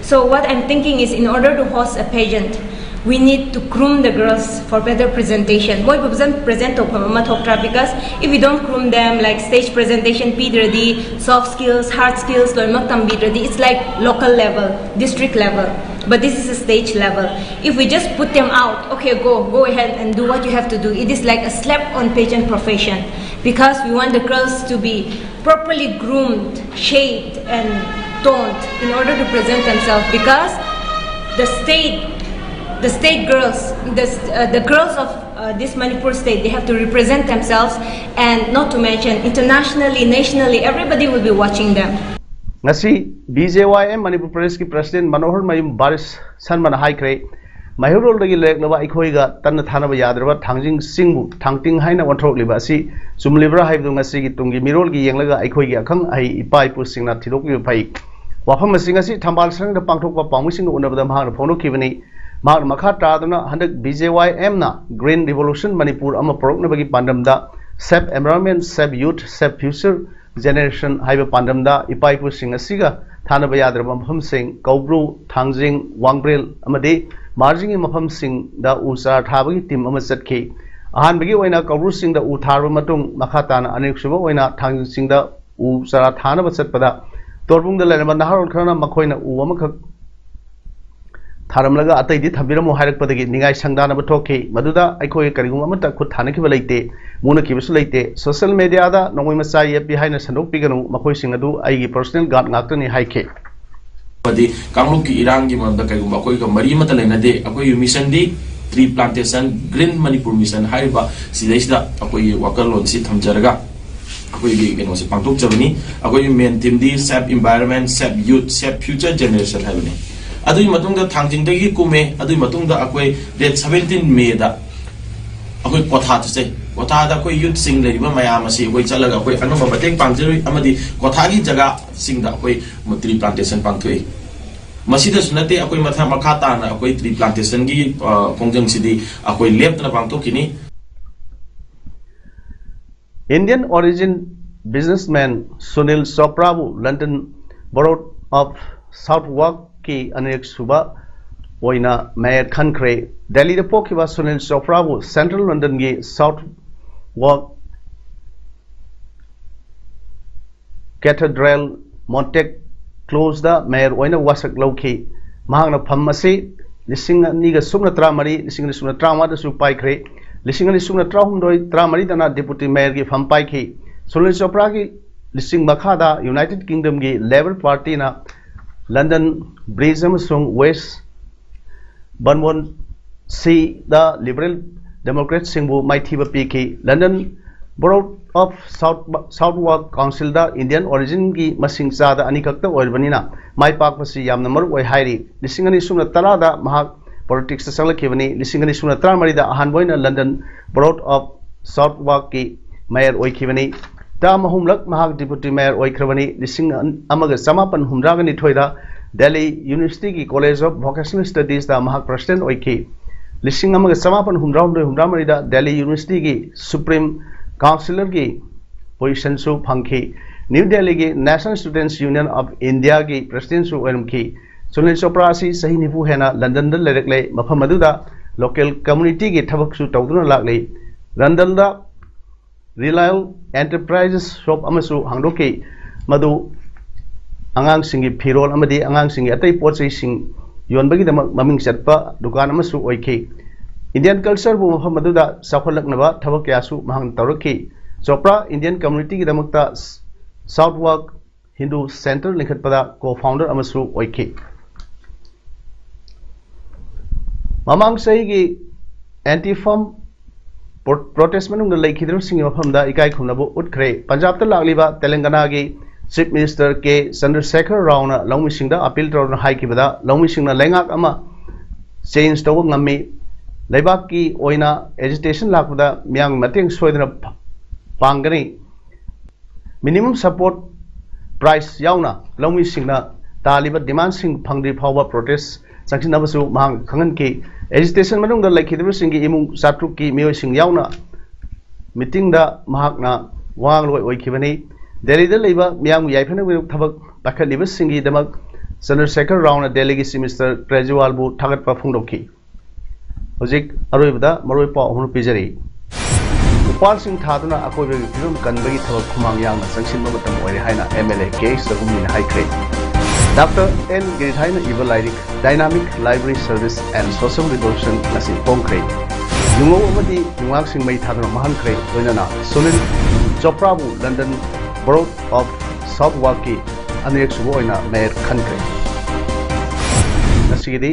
So what I'm thinking is, in order to host a pageant, we need to groom the girls for better presentation. ꯃꯣꯏꯕꯨ ꯐꯖꯅ present ꯇꯧꯐꯝ ꯑꯃ ꯊꯣꯛꯇ꯭ꯔꯥ? Because if we don't groom them, like, stage presentation ꯄꯤꯗ꯭ꯔꯗꯤ, soft skills, hard skills ꯂꯣꯏꯅꯃꯛ ꯇꯝꯕꯤꯗ꯭ꯔꯗꯤ, it's like local level, district level. But this is a stage level. If we just put them out, "Okay, go, go ahead and do what you have to do," it is like a slap on pageant profession. Because we want the girls to be properly groomed, shaped, and toned in order to present themselves. Because the state, the state girls, the, uh, the girls of uh, this Manipur state, they have to represent themselves, and not to mention internationally, nationally, everybody will be watching them. ꯉꯁꯤ BJYM Manipur ꯄ꯭ꯔꯗꯦꯁꯀꯤ president ꯃꯅꯣꯍꯔ ꯃꯌꯨꯝ ꯕꯥꯔꯤꯁ ꯁꯟꯃꯅ ꯍꯥꯏꯈ꯭ꯔꯦ, ꯃꯩꯍꯧꯔꯣꯜꯗꯒꯤ ꯂꯩꯔꯛꯂꯕ ꯑꯩꯈꯣꯏꯒ ꯇꯠꯅ ꯊꯥꯅꯕ ꯌꯥꯗ꯭ꯔꯕ ꯊꯥꯡꯖꯤꯡ ꯆꯤꯡꯕꯨ ꯊꯥꯡꯇꯤꯡ ꯍꯥꯏꯅ ꯑꯣꯟꯊꯣꯔꯛꯂꯤꯕ ꯑꯁꯤ ꯆꯨꯝꯂꯤꯕ꯭ꯔꯥ ꯍꯥꯏꯕꯗꯨ ꯉꯁꯤꯒꯤ ꯇꯨꯡꯒꯤ ꯃꯤꯔꯣꯜꯒꯤ ꯌꯦꯡꯂꯒ ꯑꯩꯈꯣꯏꯒꯤ ꯑꯈꯪ ꯑꯍꯩ ꯏꯄꯥ ꯏꯄꯨꯁꯤꯡꯅ ꯊꯤꯗꯣꯛꯄꯤꯕ ꯐꯩ꯫ ꯋꯥꯐꯝ ꯑꯁꯤ ꯉꯁꯤ ꯊꯝꯕꯥꯜ ꯁꯪꯗ ꯄꯥꯡꯊꯣꯛꯄ ꯄꯥꯎꯃꯤꯁꯤꯡꯒ ꯎꯅꯕꯗ ꯃꯍꯥꯛꯅ ꯐꯣꯡꯗꯣꯛꯈꯤꯕꯅꯤ꯫ ꯃꯍꯥꯛꯅ ꯃꯈꯥ ꯇꯥꯗꯨꯅ ꯍꯟꯗꯛ BJYMꯅ Green Revolution ꯃꯅꯤꯄꯨꯔ ꯑꯃ ꯄꯨꯔꯛꯅꯕꯒꯤ ꯄꯥꯟꯗꯝꯗ Save Environment, Save Youth, Save Future Generation ꯍꯥꯏꯕ ꯄꯥꯟꯗꯝꯗ ꯏꯄꯥ ꯏꯄꯨꯁꯤꯡ ꯑꯁꯤꯒ ꯊꯥꯅꯕ ꯌꯥꯗ꯭ꯔꯕ ꯃꯐꯝꯁꯤꯡ ꯀꯧꯕ꯭ꯔꯨ, ꯊꯥꯡꯖꯤꯡ, ꯋꯥꯡꯕ꯭ꯔꯦꯜ ꯑꯃꯗꯤ ꯃꯥꯔꯖꯤꯡꯒꯤ ꯃꯐꯝꯁꯤꯡꯗ ꯎ ꯆꯥꯔꯥ ꯊꯥꯕꯒꯤ ꯇꯤꯝ ꯑꯃ ꯆꯠꯈꯤ꯫ ꯑꯍꯥꯟꯕꯒꯤ ꯑꯣꯏꯅ ꯀꯧꯕ꯭ꯔꯨꯁꯤꯡꯗ ꯎ ꯊꯥꯔꯕ ꯃꯇꯨꯡ ꯃꯈꯥ ꯇꯥꯅ ꯑꯅꯤꯔꯛꯁꯨꯕ ꯑꯣꯏꯅ ꯊꯥꯡꯖꯤꯡꯁꯤꯡꯗ ꯎ ꯆꯥꯔꯥ ꯊꯥꯅꯕ ꯆꯠꯄꯗ ꯇꯣꯔꯕꯨꯡꯗ ꯂꯩꯔꯝꯕ ꯅꯍꯥꯔꯣꯜ ꯈꯔꯅ ꯃꯈꯣꯏꯅ ꯎ ꯑꯃꯈꯛ ꯊꯥꯔꯝꯂꯒ ꯑꯇꯩꯗꯤ ꯊꯝꯕꯤꯔꯝꯃꯨ ꯍꯥꯏꯔꯛꯄꯗꯒꯤ ꯅꯤꯡꯉꯥꯏ ꯁꯪꯗꯥꯅꯕ ꯊꯣꯛꯈꯤ꯫ ꯃꯗꯨꯗ ꯑꯩꯈꯣꯏ ꯀꯔꯤꯒꯨꯝꯕ ꯑꯃꯠꯇ ꯈꯨꯠ ꯊꯥꯅꯈꯤꯕ ꯂꯩꯇꯦ, ꯃꯨꯅꯈꯤꯕꯁꯨ ꯂꯩꯇꯦ꯫ Social mediaꯗ ꯅꯣꯡꯃꯩ ꯃꯆꯥ ꯌꯦꯞꯄꯤ ꯍꯥꯏꯅ ꯁꯟꯗꯣꯛꯄꯤꯒꯅꯨ, ꯃꯈꯣꯏꯁꯤꯡ ꯑꯗꯨ ꯑꯩꯒꯤ personal guard ꯉꯥꯛꯇꯅꯤ ꯍꯥꯏꯈꯤ꯫ ꯑꯃꯗꯤ ꯀꯥꯡꯂꯨꯞꯀꯤ ꯏꯔꯥꯡꯒꯤ ꯃꯔꯝꯗ ꯀꯩꯒꯨꯝꯕ ꯑꯩꯈꯣꯏꯒ ꯃꯔꯤ ꯑꯃꯠꯇ ꯂꯩꯅꯗꯦ꯫ ꯑꯩꯈꯣꯏꯒꯤ missionꯗꯤ Tree Plantation, Green Manipur Mission ꯍꯥꯏꯔꯤꯕ ꯁꯤꯗꯩꯁꯤꯗ ꯑꯩꯈꯣꯏꯒꯤ ꯋꯥꯈꯜꯂꯣꯟꯁꯤ ꯊꯝꯖꯔꯒ ꯑꯩꯈꯣꯏꯒꯤ ꯀꯩꯅꯣꯁꯦ ꯄꯥꯡꯊꯣꯛꯆꯕꯅꯤ꯫ ꯑꯩꯈꯣꯏꯒꯤ main themeꯗꯤ Save Environment, Save Youth, Save Future Generation ꯍꯥꯏꯕꯅꯤ꯫ ꯑꯗꯨꯒꯤ ꯃꯇꯨꯡꯗ ꯊꯥꯡꯖꯤꯡꯗꯒꯤ ꯀꯨꯝꯃꯦ꯫ ꯑꯗꯨꯒꯤ ꯃꯇꯨꯡꯗ ꯑꯩꯈꯣꯏ date seventeen Mayꯗ ꯑꯩꯈꯣꯏ ꯀ꯭ꯋꯥꯊꯥ ꯆꯠꯆꯩ꯫ ꯀ꯭ꯋꯥꯊꯥꯗ ꯑꯩꯈꯣꯏ ꯌꯨꯠꯁꯤꯡ ꯂꯩꯔꯤꯕ ꯃꯌꯥꯝ ꯑꯁꯤ ꯑꯩꯈꯣꯏ ꯆꯠꯂꯒ ꯑꯩꯈꯣꯏ ꯑꯉꯝꯕ ꯃꯇꯦꯡ ꯄꯥꯡꯖꯔꯨꯏ ꯑꯃꯗꯤ ꯀ꯭ꯋꯥꯊꯥꯒꯤ ꯖꯒꯥꯁꯤꯡꯗ ꯑꯩꯈꯣꯏ ꯇ꯭ꯔꯤ ꯄ꯭ꯂꯥꯟꯇꯦꯁꯟ ꯄꯥꯡꯊꯣꯛꯏ꯫ ꯃꯁꯤꯗꯁꯨ ꯅꯠꯇꯦ, ꯑꯩꯈꯣꯏ ꯃꯊꯪ ꯃꯈꯥ ꯇꯥꯅ ꯑꯩꯈꯣꯏ ꯇ꯭ꯔꯤ ꯄ꯭ꯂꯥꯟꯇꯦꯁꯟꯒꯤ ꯈꯣꯡꯖꯪꯁꯤꯗꯤ ꯑꯩꯈꯣꯏ ꯂꯦꯞꯇꯅ ꯄꯥꯡꯊꯣꯛꯈꯤꯅꯤ꯫ Indian origin businessman Sunil Chopraꯕꯨ London Borough of Southwarkꯀꯤ ꯑꯅꯤꯔꯛ ꯁꯨꯕ ꯑꯣꯏꯅ ꯃꯦꯌꯔ ꯈꯟꯈ꯭ꯔꯦ꯫ ꯗꯦꯜꯂꯤꯗ ꯄꯣꯛꯈꯤꯕ ꯁꯨꯅꯤꯜ ꯆꯣꯄ꯭ꯔꯥꯕꯨ Central Londonꯒꯤ Southwark Cathedral Montague Closeꯗ ꯃꯦꯌꯔ ꯑꯣꯏꯅ ꯋꯥꯁꯛ ꯂꯧꯈꯤ꯫ ꯃꯍꯥꯛꯅ ꯐꯝ ꯑꯁꯤ ꯂꯤꯁꯤꯡ ꯑꯅꯤꯒ ꯁꯨꯞꯅ ꯇꯔꯥꯃꯔꯤ, ꯂꯤꯁꯤꯡ ꯑꯅꯤ ꯁꯨꯞꯅ ꯇꯔꯥꯃꯉꯥꯗꯁꯨ ꯄꯥꯏꯈ꯭ꯔꯦ꯫ ꯂꯤꯁꯤꯡ ꯑꯅꯤ ꯁꯨꯞꯅ ꯇꯔꯥꯍꯨꯝꯗꯣꯏ, ꯇꯔꯥꯃꯔꯤꯗꯅ ꯗꯤꯄꯨꯇꯤ ꯃꯦꯌꯔꯒꯤ ꯐꯝ ꯄꯥꯏꯈꯤ꯫ ꯁꯨꯅꯤꯜ ꯆꯣꯄ꯭ꯔꯥꯒꯤ ꯂꯤꯁꯤꯡ ꯃꯈꯥꯗ ꯌꯨꯅꯥꯏꯇꯦꯗ ꯀꯤꯡꯗꯝꯒꯤ ꯂꯦꯕꯔ ꯄꯥꯔꯇꯤꯅ ꯂꯟꯗꯟ ꯕ꯭ꯔꯤꯖ ꯑꯃꯁꯨꯡ ꯋꯦꯁ ꯕꯟꯕꯣꯟꯁꯤꯗ ꯂꯤꯕꯔꯦꯜ ꯗꯦꯃꯣꯀ꯭ꯔꯦꯠꯁꯤꯡꯕꯨ ꯃꯥꯏꯊꯤꯕ ꯄꯤꯈꯤ꯫ London borough of south Southwark ꯀꯥꯎꯟꯁꯤꯜꯗ ꯏꯟꯗꯤꯌꯟ ꯑꯣꯔꯤꯖꯤꯟꯒꯤ ꯃꯁꯤꯡ ꯆꯥꯗ ꯑꯅꯤꯈꯛꯇ ꯑꯣꯏꯔꯕꯅꯤꯅ ꯃꯥꯏ ꯄꯥꯛꯄꯁꯤ ꯌꯥꯝꯅ ꯃꯔꯨ ꯑꯣꯏ ꯍꯥꯏꯔꯤ꯫ ꯂꯤꯁꯤꯡ ꯑꯅꯤ ꯁꯨꯞꯅ ꯇꯔꯥꯗ ꯃꯍꯥꯛ ꯄꯣꯂꯤꯇꯤꯛꯁꯇ ꯆꯪꯂꯛꯈꯤꯕꯅꯤ꯫ ꯂꯤꯁꯤꯡ ꯑꯅꯤ ꯁꯨꯞꯅ ꯇꯔꯥꯃꯔꯤꯗ ꯑꯍꯥꯟꯕ ꯑꯣꯏꯅ London borough of south ꯋꯥꯛꯀꯤ mayor ꯑꯣꯏꯈꯤꯕꯅꯤ꯫ ꯇꯔꯥ ꯑꯍꯨꯝꯂꯛ ꯃꯍꯥꯛ ꯗꯤꯄꯨꯇꯤ ꯃꯦꯌꯔ ꯑꯣꯏꯈ꯭ꯔꯕꯅꯤ꯫ ꯂꯤꯁꯤꯡ ꯑꯃꯒ ꯆꯃꯥꯄꯟ ꯍꯨꯝꯗ꯭ꯔꯥꯒ ꯅꯤꯊꯣꯏꯗ ꯗꯦꯜꯂꯤ ꯌꯨꯅꯤꯚꯔꯁꯤꯇꯤꯒꯤ ꯀꯣꯂꯦꯖ ꯑꯣꯐ ꯚꯣꯀꯦꯁꯅꯦꯜ ꯁ꯭ꯇꯗꯤꯁꯇ ꯃꯍꯥꯛ ꯄ꯭ꯔꯁꯤꯗꯦꯟꯠ ꯑꯣꯏꯈꯤ꯫ ꯂꯤꯁꯤꯡ ꯑꯃꯒ ꯆꯃꯥꯄꯟ ꯍꯨꯝꯗ꯭ꯔꯥꯍꯨꯝꯗꯣꯏ ꯍꯨꯝꯗ꯭ꯔꯥꯃꯔꯤꯗ ꯗꯦꯜꯂꯤ ꯌꯨꯅꯤꯚꯔꯁꯤꯇꯤꯒꯤ ꯁꯨꯄ꯭ꯔꯤꯝ ꯀꯥꯎꯟꯁꯤꯂꯔꯒꯤ ꯄꯣꯖꯤꯁꯟꯁꯨ ꯐꯪꯈꯤ꯫ ꯅ꯭ꯌꯨ ꯗꯦꯜꯂꯤꯒꯤ National Students Union of Indiaꯒꯤ ꯄ꯭ꯔꯁꯤꯗꯦꯟꯠꯁꯨ ꯑꯣꯏꯔꯝꯈꯤ꯫ Sunil Chopra ꯑꯁꯤ ꯆꯍꯤ ꯅꯤꯐꯨ ꯍꯦꯟꯅ ꯂꯟꯗꯟꯗ ꯂꯩꯔꯛꯂꯦ꯫ ꯃꯐꯝ ꯑꯗꯨꯗ ꯂꯣꯀꯦꯜ ꯀꯝꯃ꯭ꯌꯨꯅꯤꯇꯤꯒꯤ ꯊꯕꯛꯁꯨ ꯇꯧꯗꯨꯅ ꯂꯥꯛꯂꯤ꯫ ꯂꯟꯗꯟꯗ ꯔꯤꯂꯥꯌꯟꯁ ꯑꯦꯟꯇꯔꯄ꯭ꯔꯥꯏꯖꯦꯁ ꯁꯣꯞ ꯑꯃꯁꯨ ꯍꯥꯡꯗꯣꯛꯈꯤ꯫ ꯃꯗꯨ ꯑꯉꯥꯡꯁꯤꯡꯒꯤ ꯐꯤꯔꯣꯜ ꯑꯃꯗꯤ ꯑꯉꯥꯡꯁꯤꯡꯒꯤ ꯑꯇꯩ ꯄꯣꯠ ꯆꯩꯁꯤꯡ ꯌꯣꯟꯕꯒꯤꯗꯃꯛ ꯃꯃꯤꯡ ꯆꯠꯄ ꯗꯨꯀꯥꯟ ꯑꯃꯁꯨ ꯑꯣꯏꯈꯤ꯫ ꯏꯟꯗꯤꯌꯟ ꯀꯜꯆꯔꯕꯨ ꯃꯐꯝ ꯑꯗꯨꯗ ꯆꯥꯎꯈꯠꯂꯛꯅꯕ ꯊꯕꯛ ꯀꯌꯥꯁꯨ ꯃꯍꯥꯛꯅ ꯇꯧꯔꯛꯈꯤ꯫ ꯆꯣꯄ꯭ꯔꯥ ꯏꯟꯗꯤꯌꯟ ꯀꯝꯃ꯭ꯌꯨꯅꯤꯇꯤꯒꯤꯗꯃꯛꯇ ꯁꯥꯎꯠ ꯋꯥꯛ ꯍꯤꯟꯗꯨ ꯁꯦꯟꯇꯔ ꯂꯤꯡꯈꯠꯄꯗ ꯀꯣ ꯐꯥꯎꯟꯗꯔ ꯑꯃꯁꯨ ꯑꯣꯏꯈꯤ꯫ ꯃꯃꯥꯡ ꯆꯍꯤꯒꯤ ꯑꯦꯟꯇꯤ ꯐꯥꯔꯝ ꯄ꯭ꯔꯣꯇꯦꯁ ꯃꯅꯨꯡꯗ ꯂꯩꯈꯤꯗ꯭ꯔꯕꯁꯤꯡꯒꯤ ꯃꯐꯝꯗ ꯏꯀꯥꯏ ꯈꯨꯝꯅꯕ ꯎꯠꯈ꯭ꯔꯦ꯫ ꯄꯟꯖꯥꯕꯇ ꯂꯥꯛꯂꯤꯕ ꯇꯦꯂꯪꯒꯅꯥꯒꯤ ꯆꯤꯐ ꯃꯤꯅꯤꯁꯇꯔ ꯀꯦ ꯆꯟꯗ꯭ꯔꯁꯦꯈꯔ ꯔꯥꯎꯅ ꯂꯧꯃꯤꯁꯤꯡꯗ ꯑꯄꯤꯜ ꯇꯧꯗꯨꯅ ꯍꯥꯏꯈꯤꯕꯗ, ꯂꯧꯃꯤꯁꯤꯡꯅ ꯂꯩꯉꯥꯛ ꯑꯃ ꯆꯦꯟꯖ ꯇꯧꯕ ꯉꯝꯃꯤ꯫ ꯂꯩꯕꯥꯛꯀꯤ ꯑꯣꯏꯅ ꯑꯦꯖꯤꯇꯦꯁꯟ ꯂꯥꯛꯄꯗ ꯃꯤꯌꯥꯝꯒꯤ ꯃꯇꯦꯡ ꯁꯣꯏꯗꯅ ꯐ- ꯄꯥꯡꯒꯅꯤ꯫ ꯃꯤꯅꯤꯃꯝ ꯁꯄꯣꯔꯠ ꯄ꯭ꯔꯥꯏꯁ ꯌꯥꯎꯅ ꯂꯧꯃꯤꯁꯤꯡꯅ ꯇꯥꯜꯂꯤꯕ ꯗꯤꯃꯥꯟꯁꯤꯡ ꯐꯪꯗ꯭ꯔꯤ ꯐꯥꯎꯕ ꯄ꯭ꯔꯣꯇꯦꯁ ꯆꯪꯁꯤꯟꯅꯕꯁꯨ ꯃꯍꯥꯛꯅ ꯈꯪꯍꯟꯈꯤ꯫ ꯑꯦꯖꯤꯇꯦꯁꯟ ꯃꯅꯨꯡꯗ ꯂꯩꯈꯤꯗꯕꯁꯤꯡꯒꯤ ꯏꯃꯨꯡ ꯆꯥꯇ꯭ꯔꯨꯛꯀꯤ ꯃꯤꯑꯣꯏꯁꯤꯡ ꯌꯥꯎꯅ ꯃꯤꯇꯤꯡꯗ ꯃꯍꯥꯛꯅ ꯋꯥꯉꯥꯡꯂꯣꯏ ꯑꯣꯏꯈꯤꯕꯅꯤ꯫ ꯗꯦꯜꯂꯤꯗ ꯂꯩꯕ ꯃꯤꯌꯥꯝꯒꯤ ꯌꯥꯏꯐꯅꯕꯒꯤ ꯊꯕꯛ ꯄꯥꯏꯈꯠꯂꯤꯕꯁꯤꯡꯒꯤꯗꯃꯛ ꯆꯟꯗ꯭ꯔꯁꯦꯈꯔ ꯔꯥꯎꯅ ꯗꯦꯜꯂꯤꯒꯤ ꯆꯤꯐ ꯃꯤꯅꯤꯁꯇꯔ ꯀꯦꯖꯔꯤꯋꯥꯜꯕꯨ ꯊꯥꯒꯠꯄ ꯐꯣꯡꯗꯣꯛꯈꯤ꯫ ꯍꯧꯖꯤꯛ ꯑꯔꯣꯏꯕꯗ ꯃꯔꯨꯑꯣꯏ ꯄꯥꯎ ꯑꯍꯨꯝ ꯄꯤꯖꯔꯤ꯫ ꯎꯄꯥꯜꯁꯤꯡ ꯊꯥꯗꯨꯅ ꯑꯀꯣꯏꯕꯒꯤ ꯐꯤꯕꯝ ꯀꯟꯕꯒꯤ ꯊꯕꯛ ꯈꯨꯃꯥꯡ ꯌꯥꯡꯅ ꯆꯪꯁꯤꯟꯕ ꯃꯇꯝ ꯑꯣꯏꯔꯦ ꯍꯥꯏꯅ M L A K H ꯆꯒꯨꯝꯅꯤꯅ ꯍꯥꯏꯈ꯭ꯔꯦ꯫ ꯗꯥꯛꯇꯔ ꯑꯦꯟ ꯒꯤꯔꯤꯊꯥꯏꯅ ꯏꯕ ꯂꯥꯏꯔꯤꯛ Dynamic Library Service and Social Revolution ꯉꯁꯤ ꯐꯣꯡꯈ꯭ꯔꯦ꯫ ꯌꯨꯉꯧ ꯑꯃꯗꯤ ꯌꯨꯉꯥꯡꯁꯤꯡ ꯃꯩ ꯊꯥꯗꯨꯅ ꯃꯥꯡꯍꯟꯈ꯭ꯔꯦ꯫ ꯂꯣꯏꯅꯅ Sunil ꯆꯣꯄ꯭ꯔꯥꯕꯨ London borough of south ꯋꯥꯛꯀꯤ ꯑꯅꯤꯔꯛꯁꯨꯕ ꯑꯣꯏꯅ ꯃꯦꯌꯔ ꯈꯟꯈ꯭ꯔꯦ꯫ ꯉꯁꯤꯒꯤꯗꯤ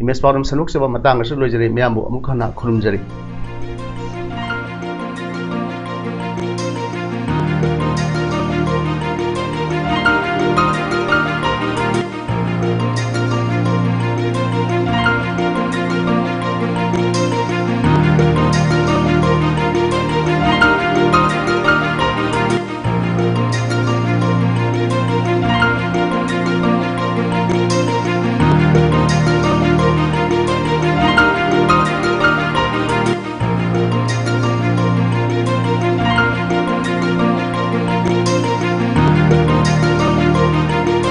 ꯏꯃꯦꯖ ꯄꯥꯎꯗꯝ ꯁꯟꯗꯣꯛꯆꯕ ꯃꯇꯥꯡ ꯑꯁꯤꯗ ꯂꯣꯏꯖꯔꯦ꯫ ꯃꯤꯌꯥꯝꯕꯨ ꯑꯃꯨꯛ ꯍꯟꯅ ꯈꯨꯔꯨꯝꯖꯔꯤ꯫